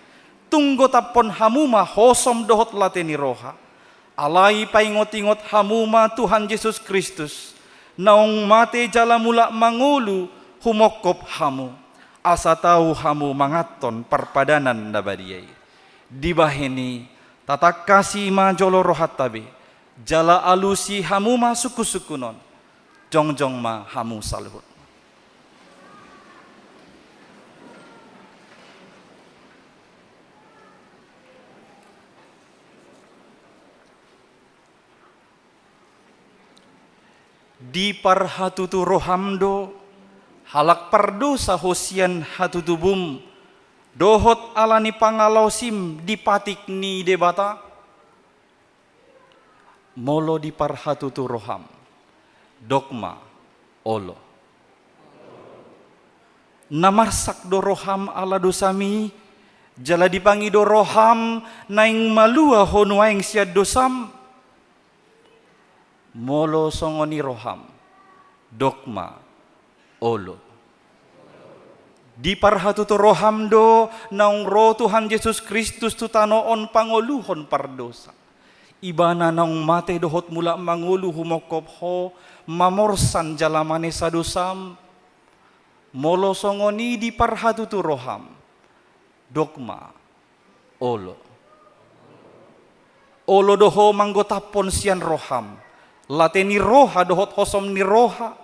tung gotaphon hamu ma hosom dohot late ni roha. Alai paingotingot hamu ma Tuhan Jesus Kristus, naung mate jala mulak mangolu humophop hamu, asa tau hamu manganhon parpadanan na badia i. Dibahen i, tatangkasi ma jolo rohanta be, jala alusi hamu ma sungkunsungkun on. Jongjong ma hamu saluhut. Diparhatutu roham do, halak pardosa ho sian hatutubum, dohot ala ni pangalaosim di patik ni Debata? Molo diparhatutu roham, dok ma, olo. Na marsak do roham ala dosami, Jala dipangido roham naeng malua ho nuaeng sian dosam? Molo songon i roham, dok ma, olo. Diparhatutu roham do naung ro Tuhan Jesus Kristus tu tano on pangoluhon pardosa. Ibana naung mate dohot mulak mangolu humongkop ho, mamorsan jala manesa dosam? Molo songon i diparhatutu roham, dok ma, olo. Olo do ho manggotaphon sian roham late ni roha dohot hosom ni roha.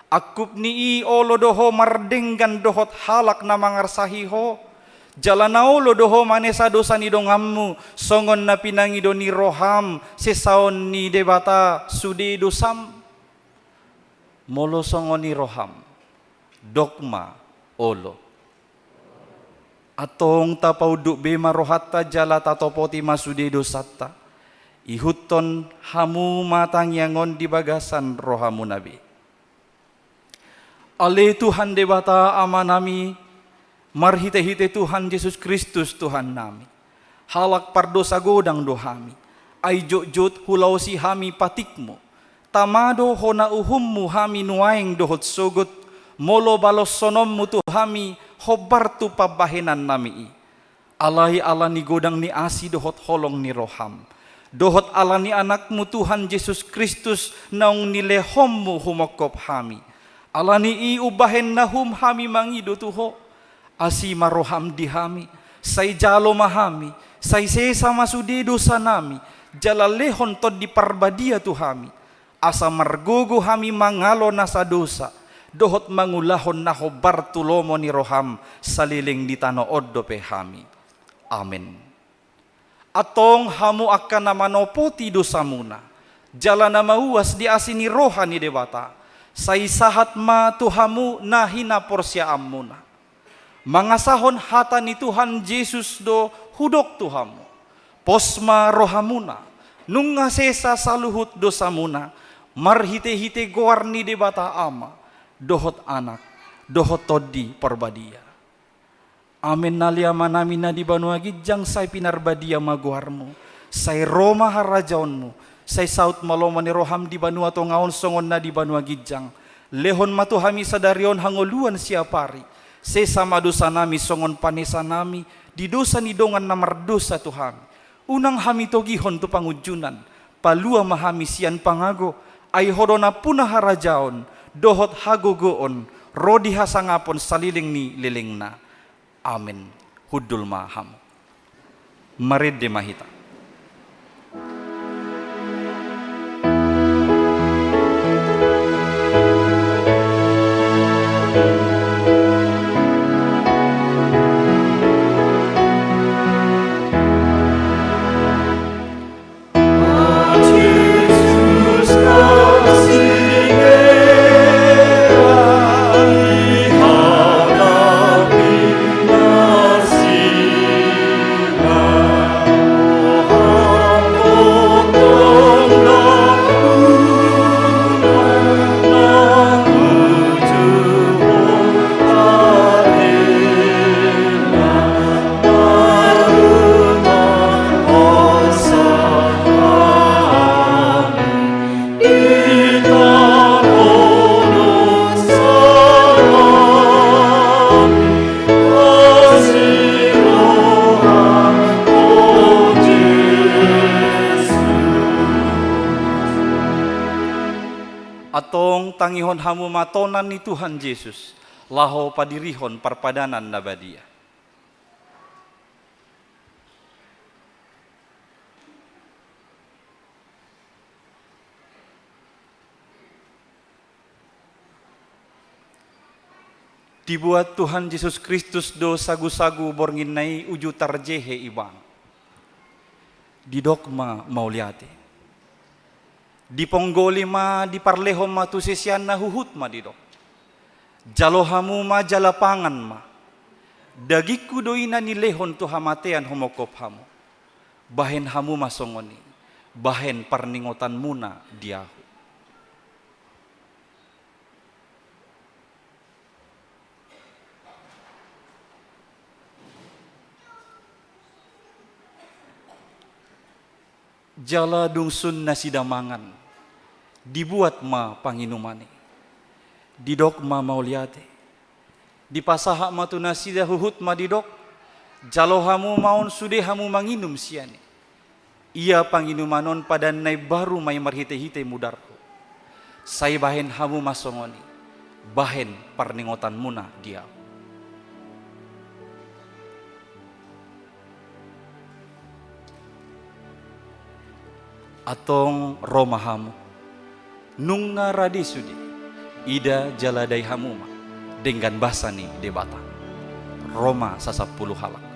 Angkup ni i olo do ho mardenggan dohot halak na mangarsahi ho. Jala na olo do ho manesa dosa ni donganmu, songon na pinangido ni roham sesaon ni Debata sude dosam? Molo songon i roham, dok ma, olo. Antong tapaunduk be ma rohanta jala tatopoti ma sude dosanta. Ihuthon hamu ma tangiang on di bagasan rohamuna be. Ale Tuhan Debata Amanami, marhitehite Tuhan Jesus Kristus Tuhannami, halak pardosa godang do hami. Ai jotjot hulaosi hami patikmu. Tama do hona uhummu hami nuaeng dohot sogot, molo baloshononmu tu hami hombar tu pambahenannami i. Alai ala ni godang ni asi dohot holong ni roham, dohot ala ni Anakmu Tuhan Jesus Kristus naung nilehonmu humongkop hami, ala ni i umbahen na hum hami mangido tu ho. Asi ma roham di hami, sai jalo ma hami, sai sesa ma sude dosanami, jala lehon Tondi Parbadia tu hami, asa margogo hami mangalo nasa dosa, dohot mangulahon na hombar tu lomo ni roham saleleng ni tano on dope hami. Amen. Antong hamu angka na manopoti dosamuna, jala na mauas di asi ni roha ni Debata, sai sahat ma tu hamu na hinaporseaanmuna. Mangasahon hata ni Tuhan Jesus do hudok tu hamu: Pos ma rohamuna, nunga sesa saluhut dosamuna, marhitehite goar ni Debata Ama, dohot Anak, dohot Tondi Parbadia. Amen. Ale Amanami na di banua ginjang, sai pinarbadia ma goarmu, sai ro ma harajaonmu, sai saut ma lomo ni roham di banua tonga on songon na di banua ginjang. Lehon ma tu hami sadari on hangoluan siapari, sesa ma dosanami songon panesanami di dosa ni dongan na mardosa tu hami. Unang hami togihon tu pangunjunan, palua ma hami sian pangago, ai ho do nampuna harajaon, dohot hagogoon, ro di hasangapon saleleng ni lelengna. Amen. Hundul ma hamu. Marende ma hita. Antong tangihon hamu ma tonan ni Tuhan Jesus, laho padirihon parpadanan na badia. Dibuat Tuhan Jesus Kristus do sagusagu bornginna i uju tarjehe Ibana. Didok ma mauliate. Diponggoli ma, diparlehon ma tu siseanna, huhut ma didok: Jalo hamu ma jala pangan ma. Dagingku do i na nilehon tu hamatean humongkop hamu. Bahen hamu ma songon i, bahen parningotanmuna di ahu. Jala dung sun nasida mangan, dibuat ma panginuman i. Didok ma mauliate. Dipasahat ma tu nasida huhut ma didok: Jalo hamu ma on sude hamu manginum sian i. Ia panginuman on padan na imbaru ma i marhitehite mudarhu. Sai bahen hamu ma songon i, bahen parningotanmuna di ahu. Antong ro ma hamu, nunga rade sude, ida jala dai hamu ma denggan basa ni Debata. Ro ma sasampulu halak.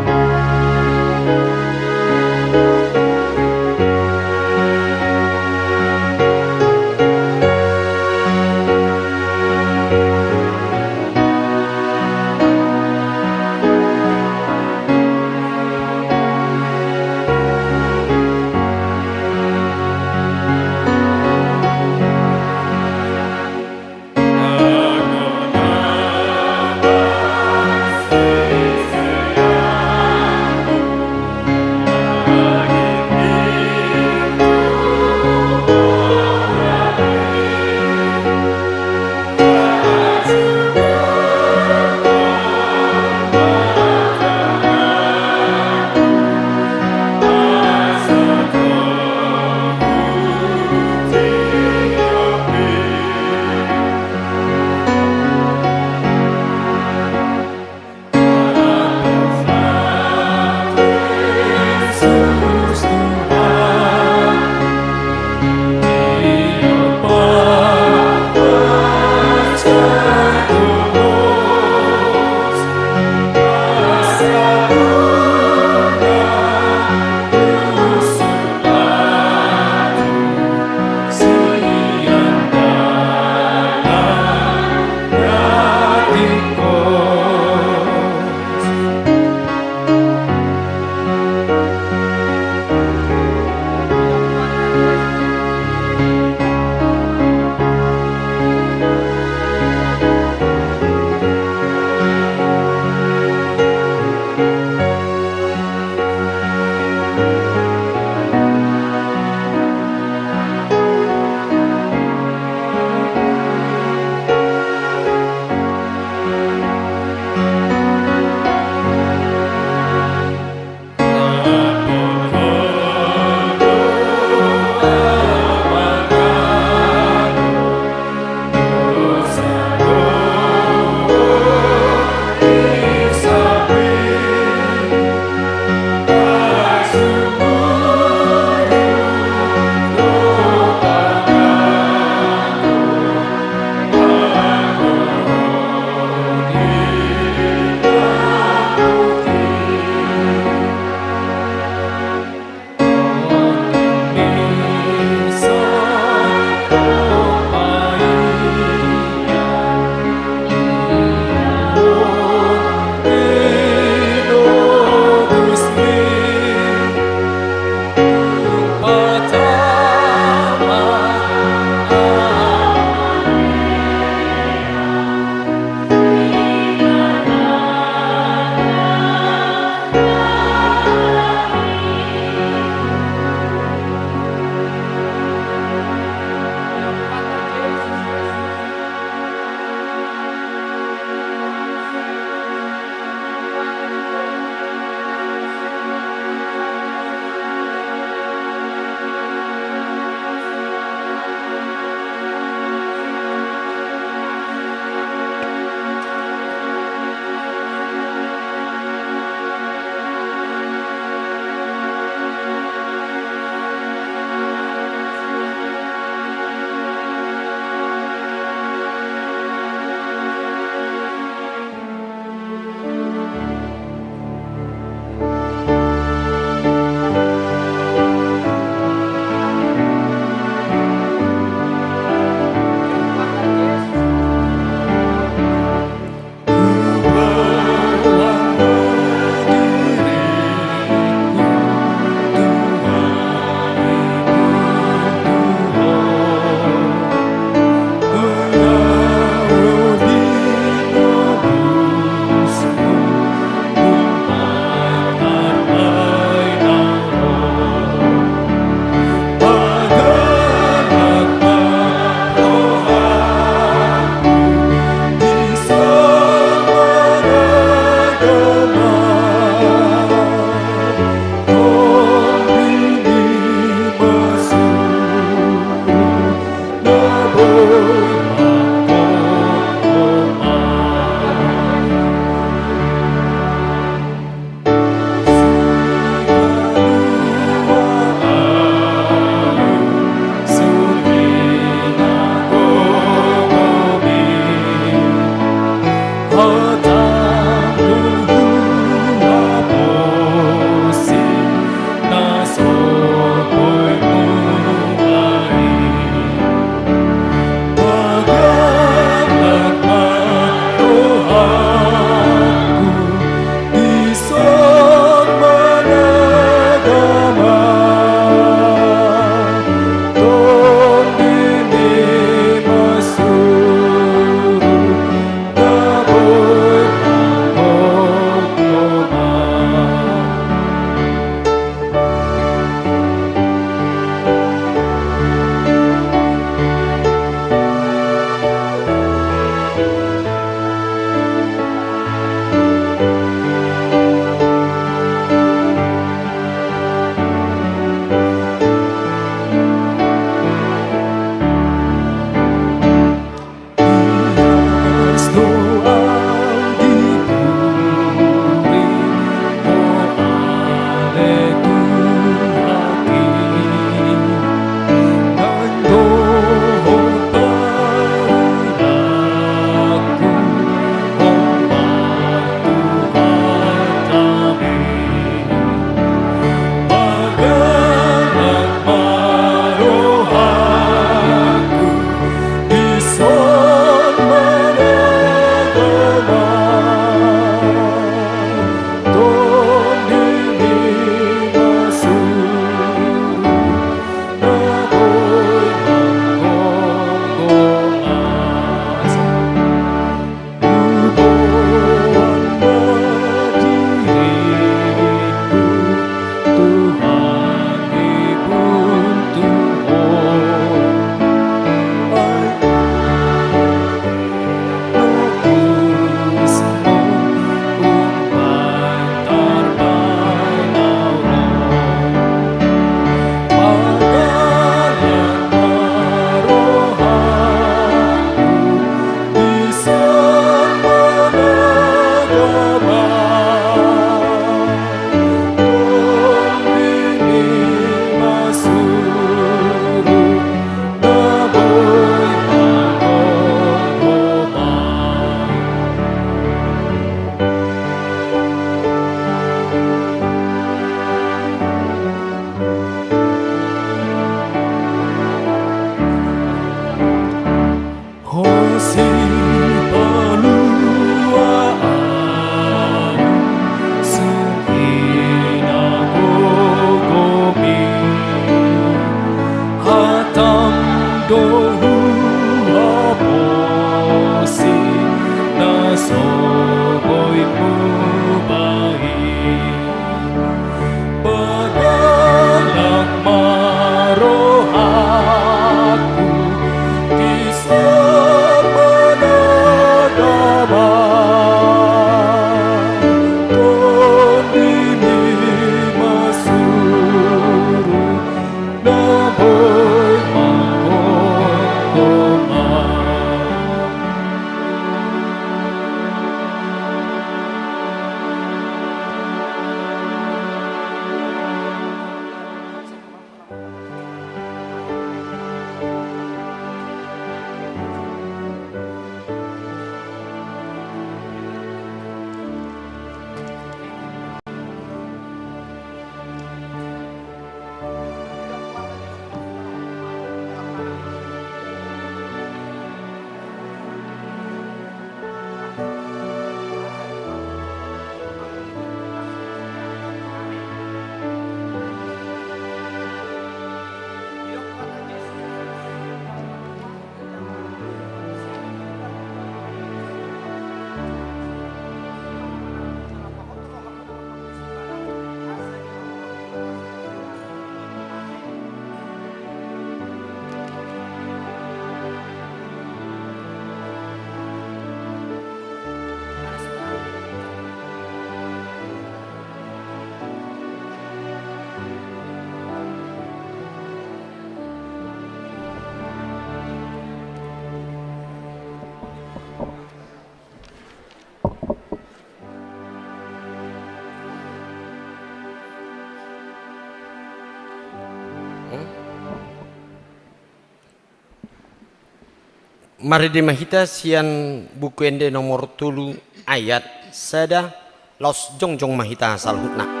Marende ma hita sian Buku Ende nomor tolu ayat sada, laos jongjong ma hita saluhutna.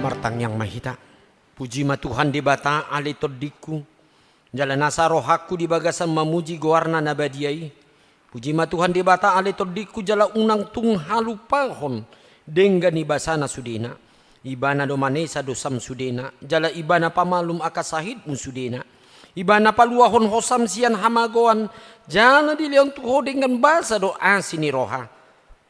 Martangiang ma hita. Puji ma Tuhan Debata ale tondingku, jala nasa rohangku di bagasan mamuji goarna na badia i. Puji ma Tuhan Debata ale tondingku, jala unang tung halupahon denggan ni basana sudena. Ibana do manesa dosam sudena, jala ibana pamalum angka sahitmu sudena. Ibana paluahon hosam sian hamagoan, jala dilehon tu ho denggan basa dohot asi ni roha.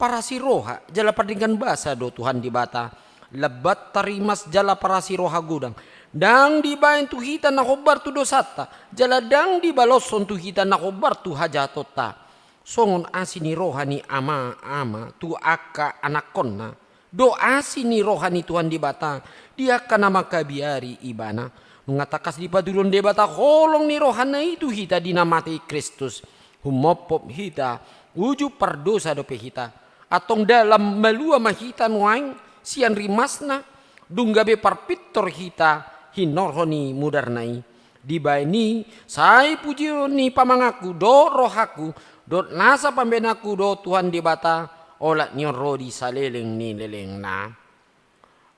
Parasi roha jala pardenggan basa do Tuhan Debata, lambat tarimas jala parasi roha godang. Ndang dibaen tu hita na hombar tu dosanta, jala ndang dibaloshon tu hita na hombar tu hajahatonta. Songon asi ni roha ni ama-ama tu angka anakkonna, do asi ni roha ni Tuhan Debata di angka na mangkabiari ibana. Nunga tangkas dipatuduhon Debata holong ni rohana i tu hita di na mate Kristus. Humophop hita, uju pardosa dope hita. Antong dalan malua ma hita nuaeng sian rimasna, dung gabe parpintor hita hinorhon ni mudarna i. Dibaen i, sai pujion ni pamanganku dohot rohangku, dohot nasa pambahenanku dohot Tuhan Debata, olat ni on ro di saleleng ni lelengna.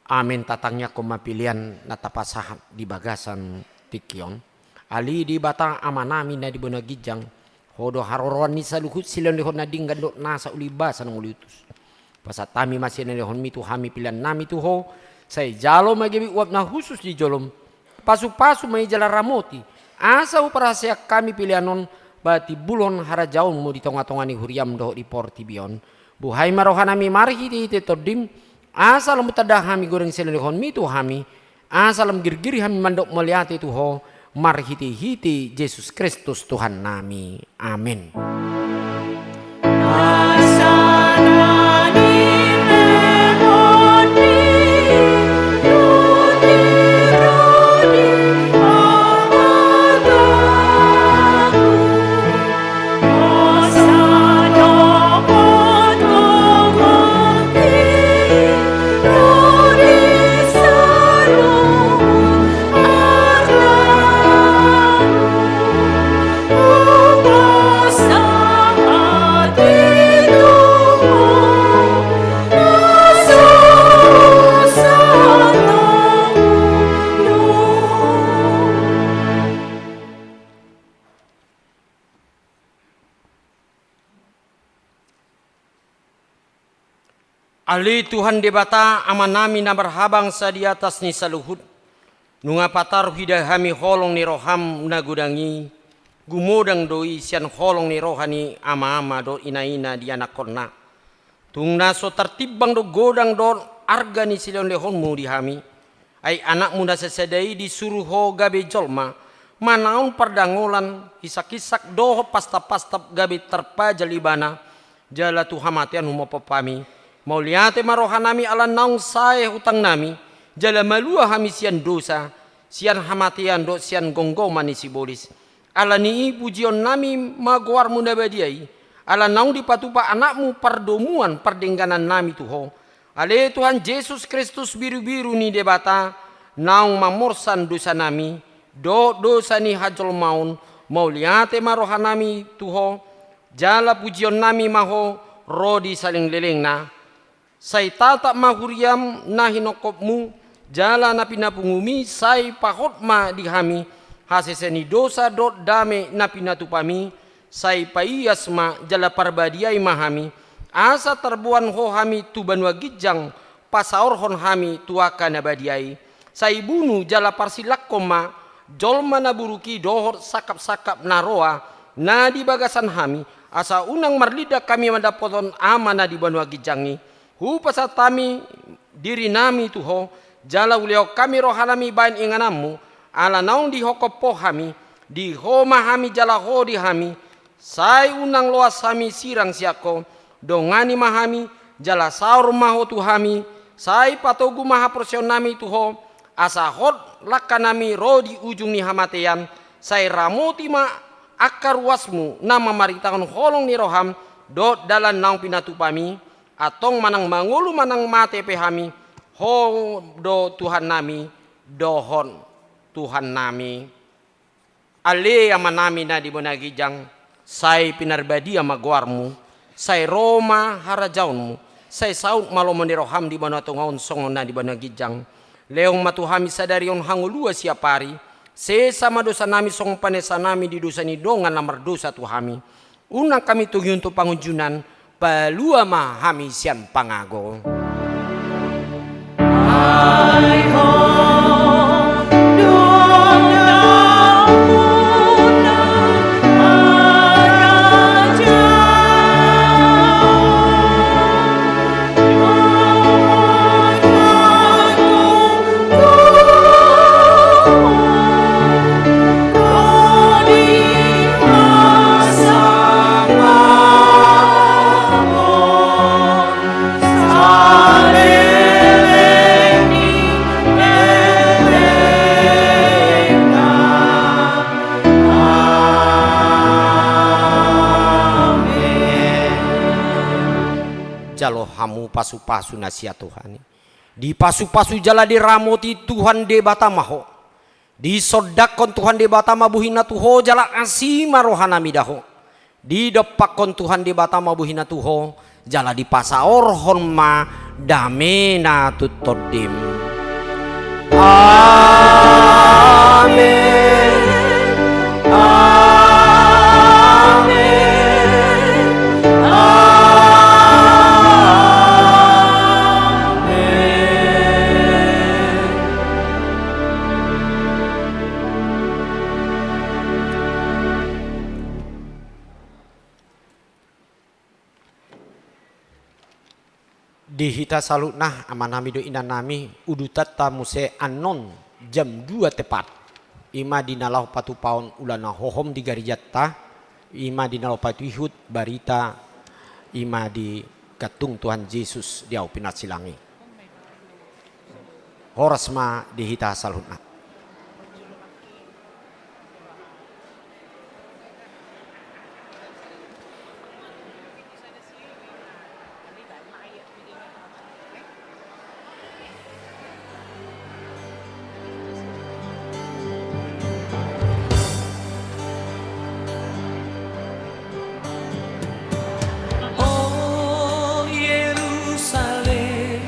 Amen. Tatangiangkon ma pelean na tapasahat di bagasan tingki on. Ale Debata Amanami na di banua ginjang, Ho do haroroan ni saluhut silehonlehon na denggan dohot nasa uli basa nang uli utus. Pasahat hami ma silehonlehonmi tu hami peleannami tu Ho, sai jalo ma gabe uap na hushus di jolom. Pasupasu ma i jala ramoti, asa huparaseang hami pelean on, ba timbulhon harajaonmu di tongatonga ni huriam dohot di portibi on. Buhai ma rohanami marhitehite Tondim, asa lam tanda hami godang silehonlehonmi tu hami, asa lam girgir hami mandok mauliate tu Ho, marhitehite Jesus Kristus Tuhannami. Amen. Ale Tuhan Debata, Amanami na marhabangsa di atas ni saluhut, nunga pataruhon hami holong ni roham na godang i, gumodang do i sian holong ni roha ni ama-ama dohot ina-ina di anakkonna. Tung na so tartimbang do godang dohot arga ni silehonlehonmu di hami. Ai anakmu na sasada i disuru Ho gabe jolma, manaon pardangolan, hisakhisak dohot pastapastap gabe tarpajal ibana, jala tu hamatean humophop hami. Mauliate ma rohanami ala naung sae hutangnami, jala malua hami sian dosa, sian hamatean dohot sian gomgoman ni sibolis. Ala ni i pujionnami ma goarmu na badia i, ala naung dipatupa anakmu pardomuan pardengganannami tu Ho. Ale Tuhan Jesus Kristus, birubiru ni Debata, naung mamorsan dosanami dohot dosa ni hajolmaon, mauliate ma rohanami tu Ho, jala pujionnami ma Ho ro di salelenglelengna. Sai tatap ma huriam na hinongkopmu jala na pinapungumi, sai pahot ma di hami hasesaan ni dosa dohot dame na pinatupami. Sai paias ma jala parbadiai ma hami, asa tarboan Ho hami tu banua ginjang, pasaorhon hami tu angka na badia i. Sai bunu jala parsilakkon ma jolma na buruk i dohot sangkapsangkap na roa na di bagasan hami, asa unang marlindang hami mandapothon Ama na di banua ginjang i. Hupasahat hami dirinami tu Ho, jala hulehon hami rohanami bahen ingananmu, ala naung dihophop Ho hami. Di Ho ma hami jala Ho di hami. Sai unang loas hami sirang sian Ho. Dongani ma hami, jala saor ma Ho tu hami. Sai patogu ma haporseaonnami tu Ho, asa hot langkanami ro di ujung ni hamatean. Sai ramoti ma angka ruasmu na mamaritahon holong ni roham dohot dalan naung pinatupami. Antong manang mangolu manang mate pe hami, Ho do Tuhannami dohot Tuhannami. Ale Amanami na di banua ginjang, sai pinarbadia ma goarmu. Sai ro ma harajaonmu. Sai saut ma lomo ni roham di banua tonga on songon na di banua ginjang. Lehon ma tu hami sadari on hangoluan siapari. Sesa ma dosanami songon panesanami di dosa ni dongan na mardosa tu hami. Unang hami togihon tu pangunjunan, palua ma hami sian pangago. Jalo hamu pasupasu na sian Tuhan i. Dipasupasu jala diramoti Tuhan Debata ma ho. Disondangkon Tuhan Debata ma bohina tu ho jala asi ma rohanami da ho. Didompakkon Tuhan Debata ma bohina tu ho jala dipasaorhon ma damena tu tondim. Amen. Amen. Amen. Di hita saluhutna, amanami dohot inanami, udutanta muse annon jam dua tepat. I ma di na laho patupaon ulaon na hohom di garejanta, i ma di na laho patuihut barita, i ma di gantung Tuhan Jesus di ahu pinarsilang i. Horas ma di hita saluhutna. O Jerusalem,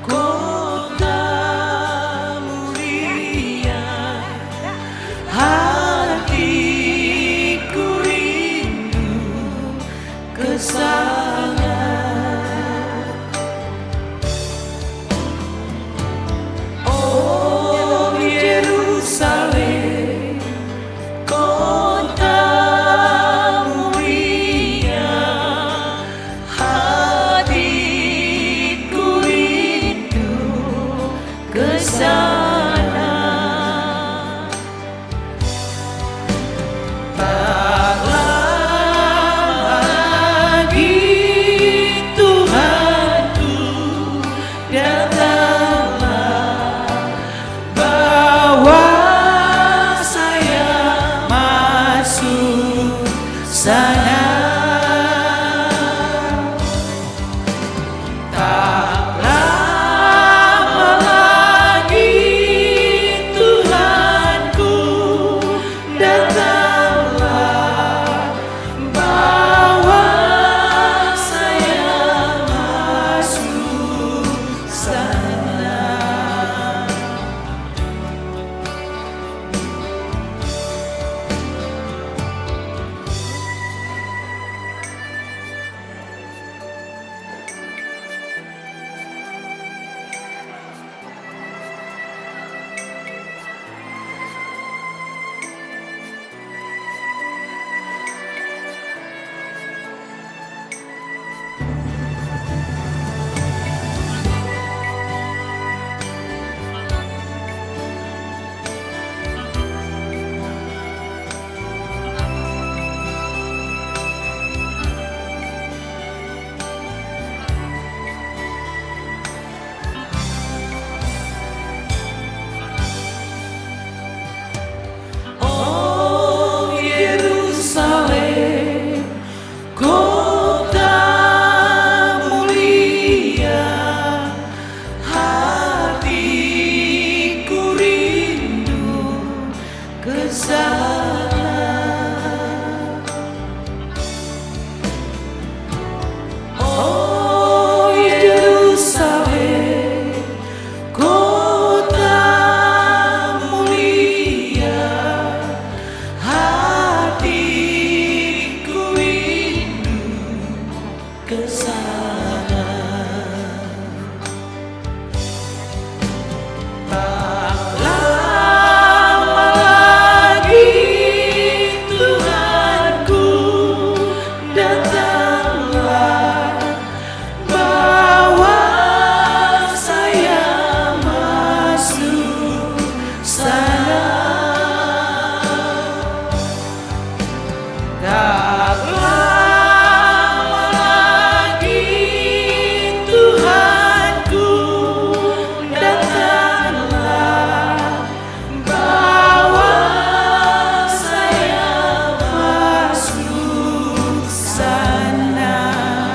kota mulia, hatiku rindu ke sana. O Jerusalem, kota mulia, hatiku rindu ke sana.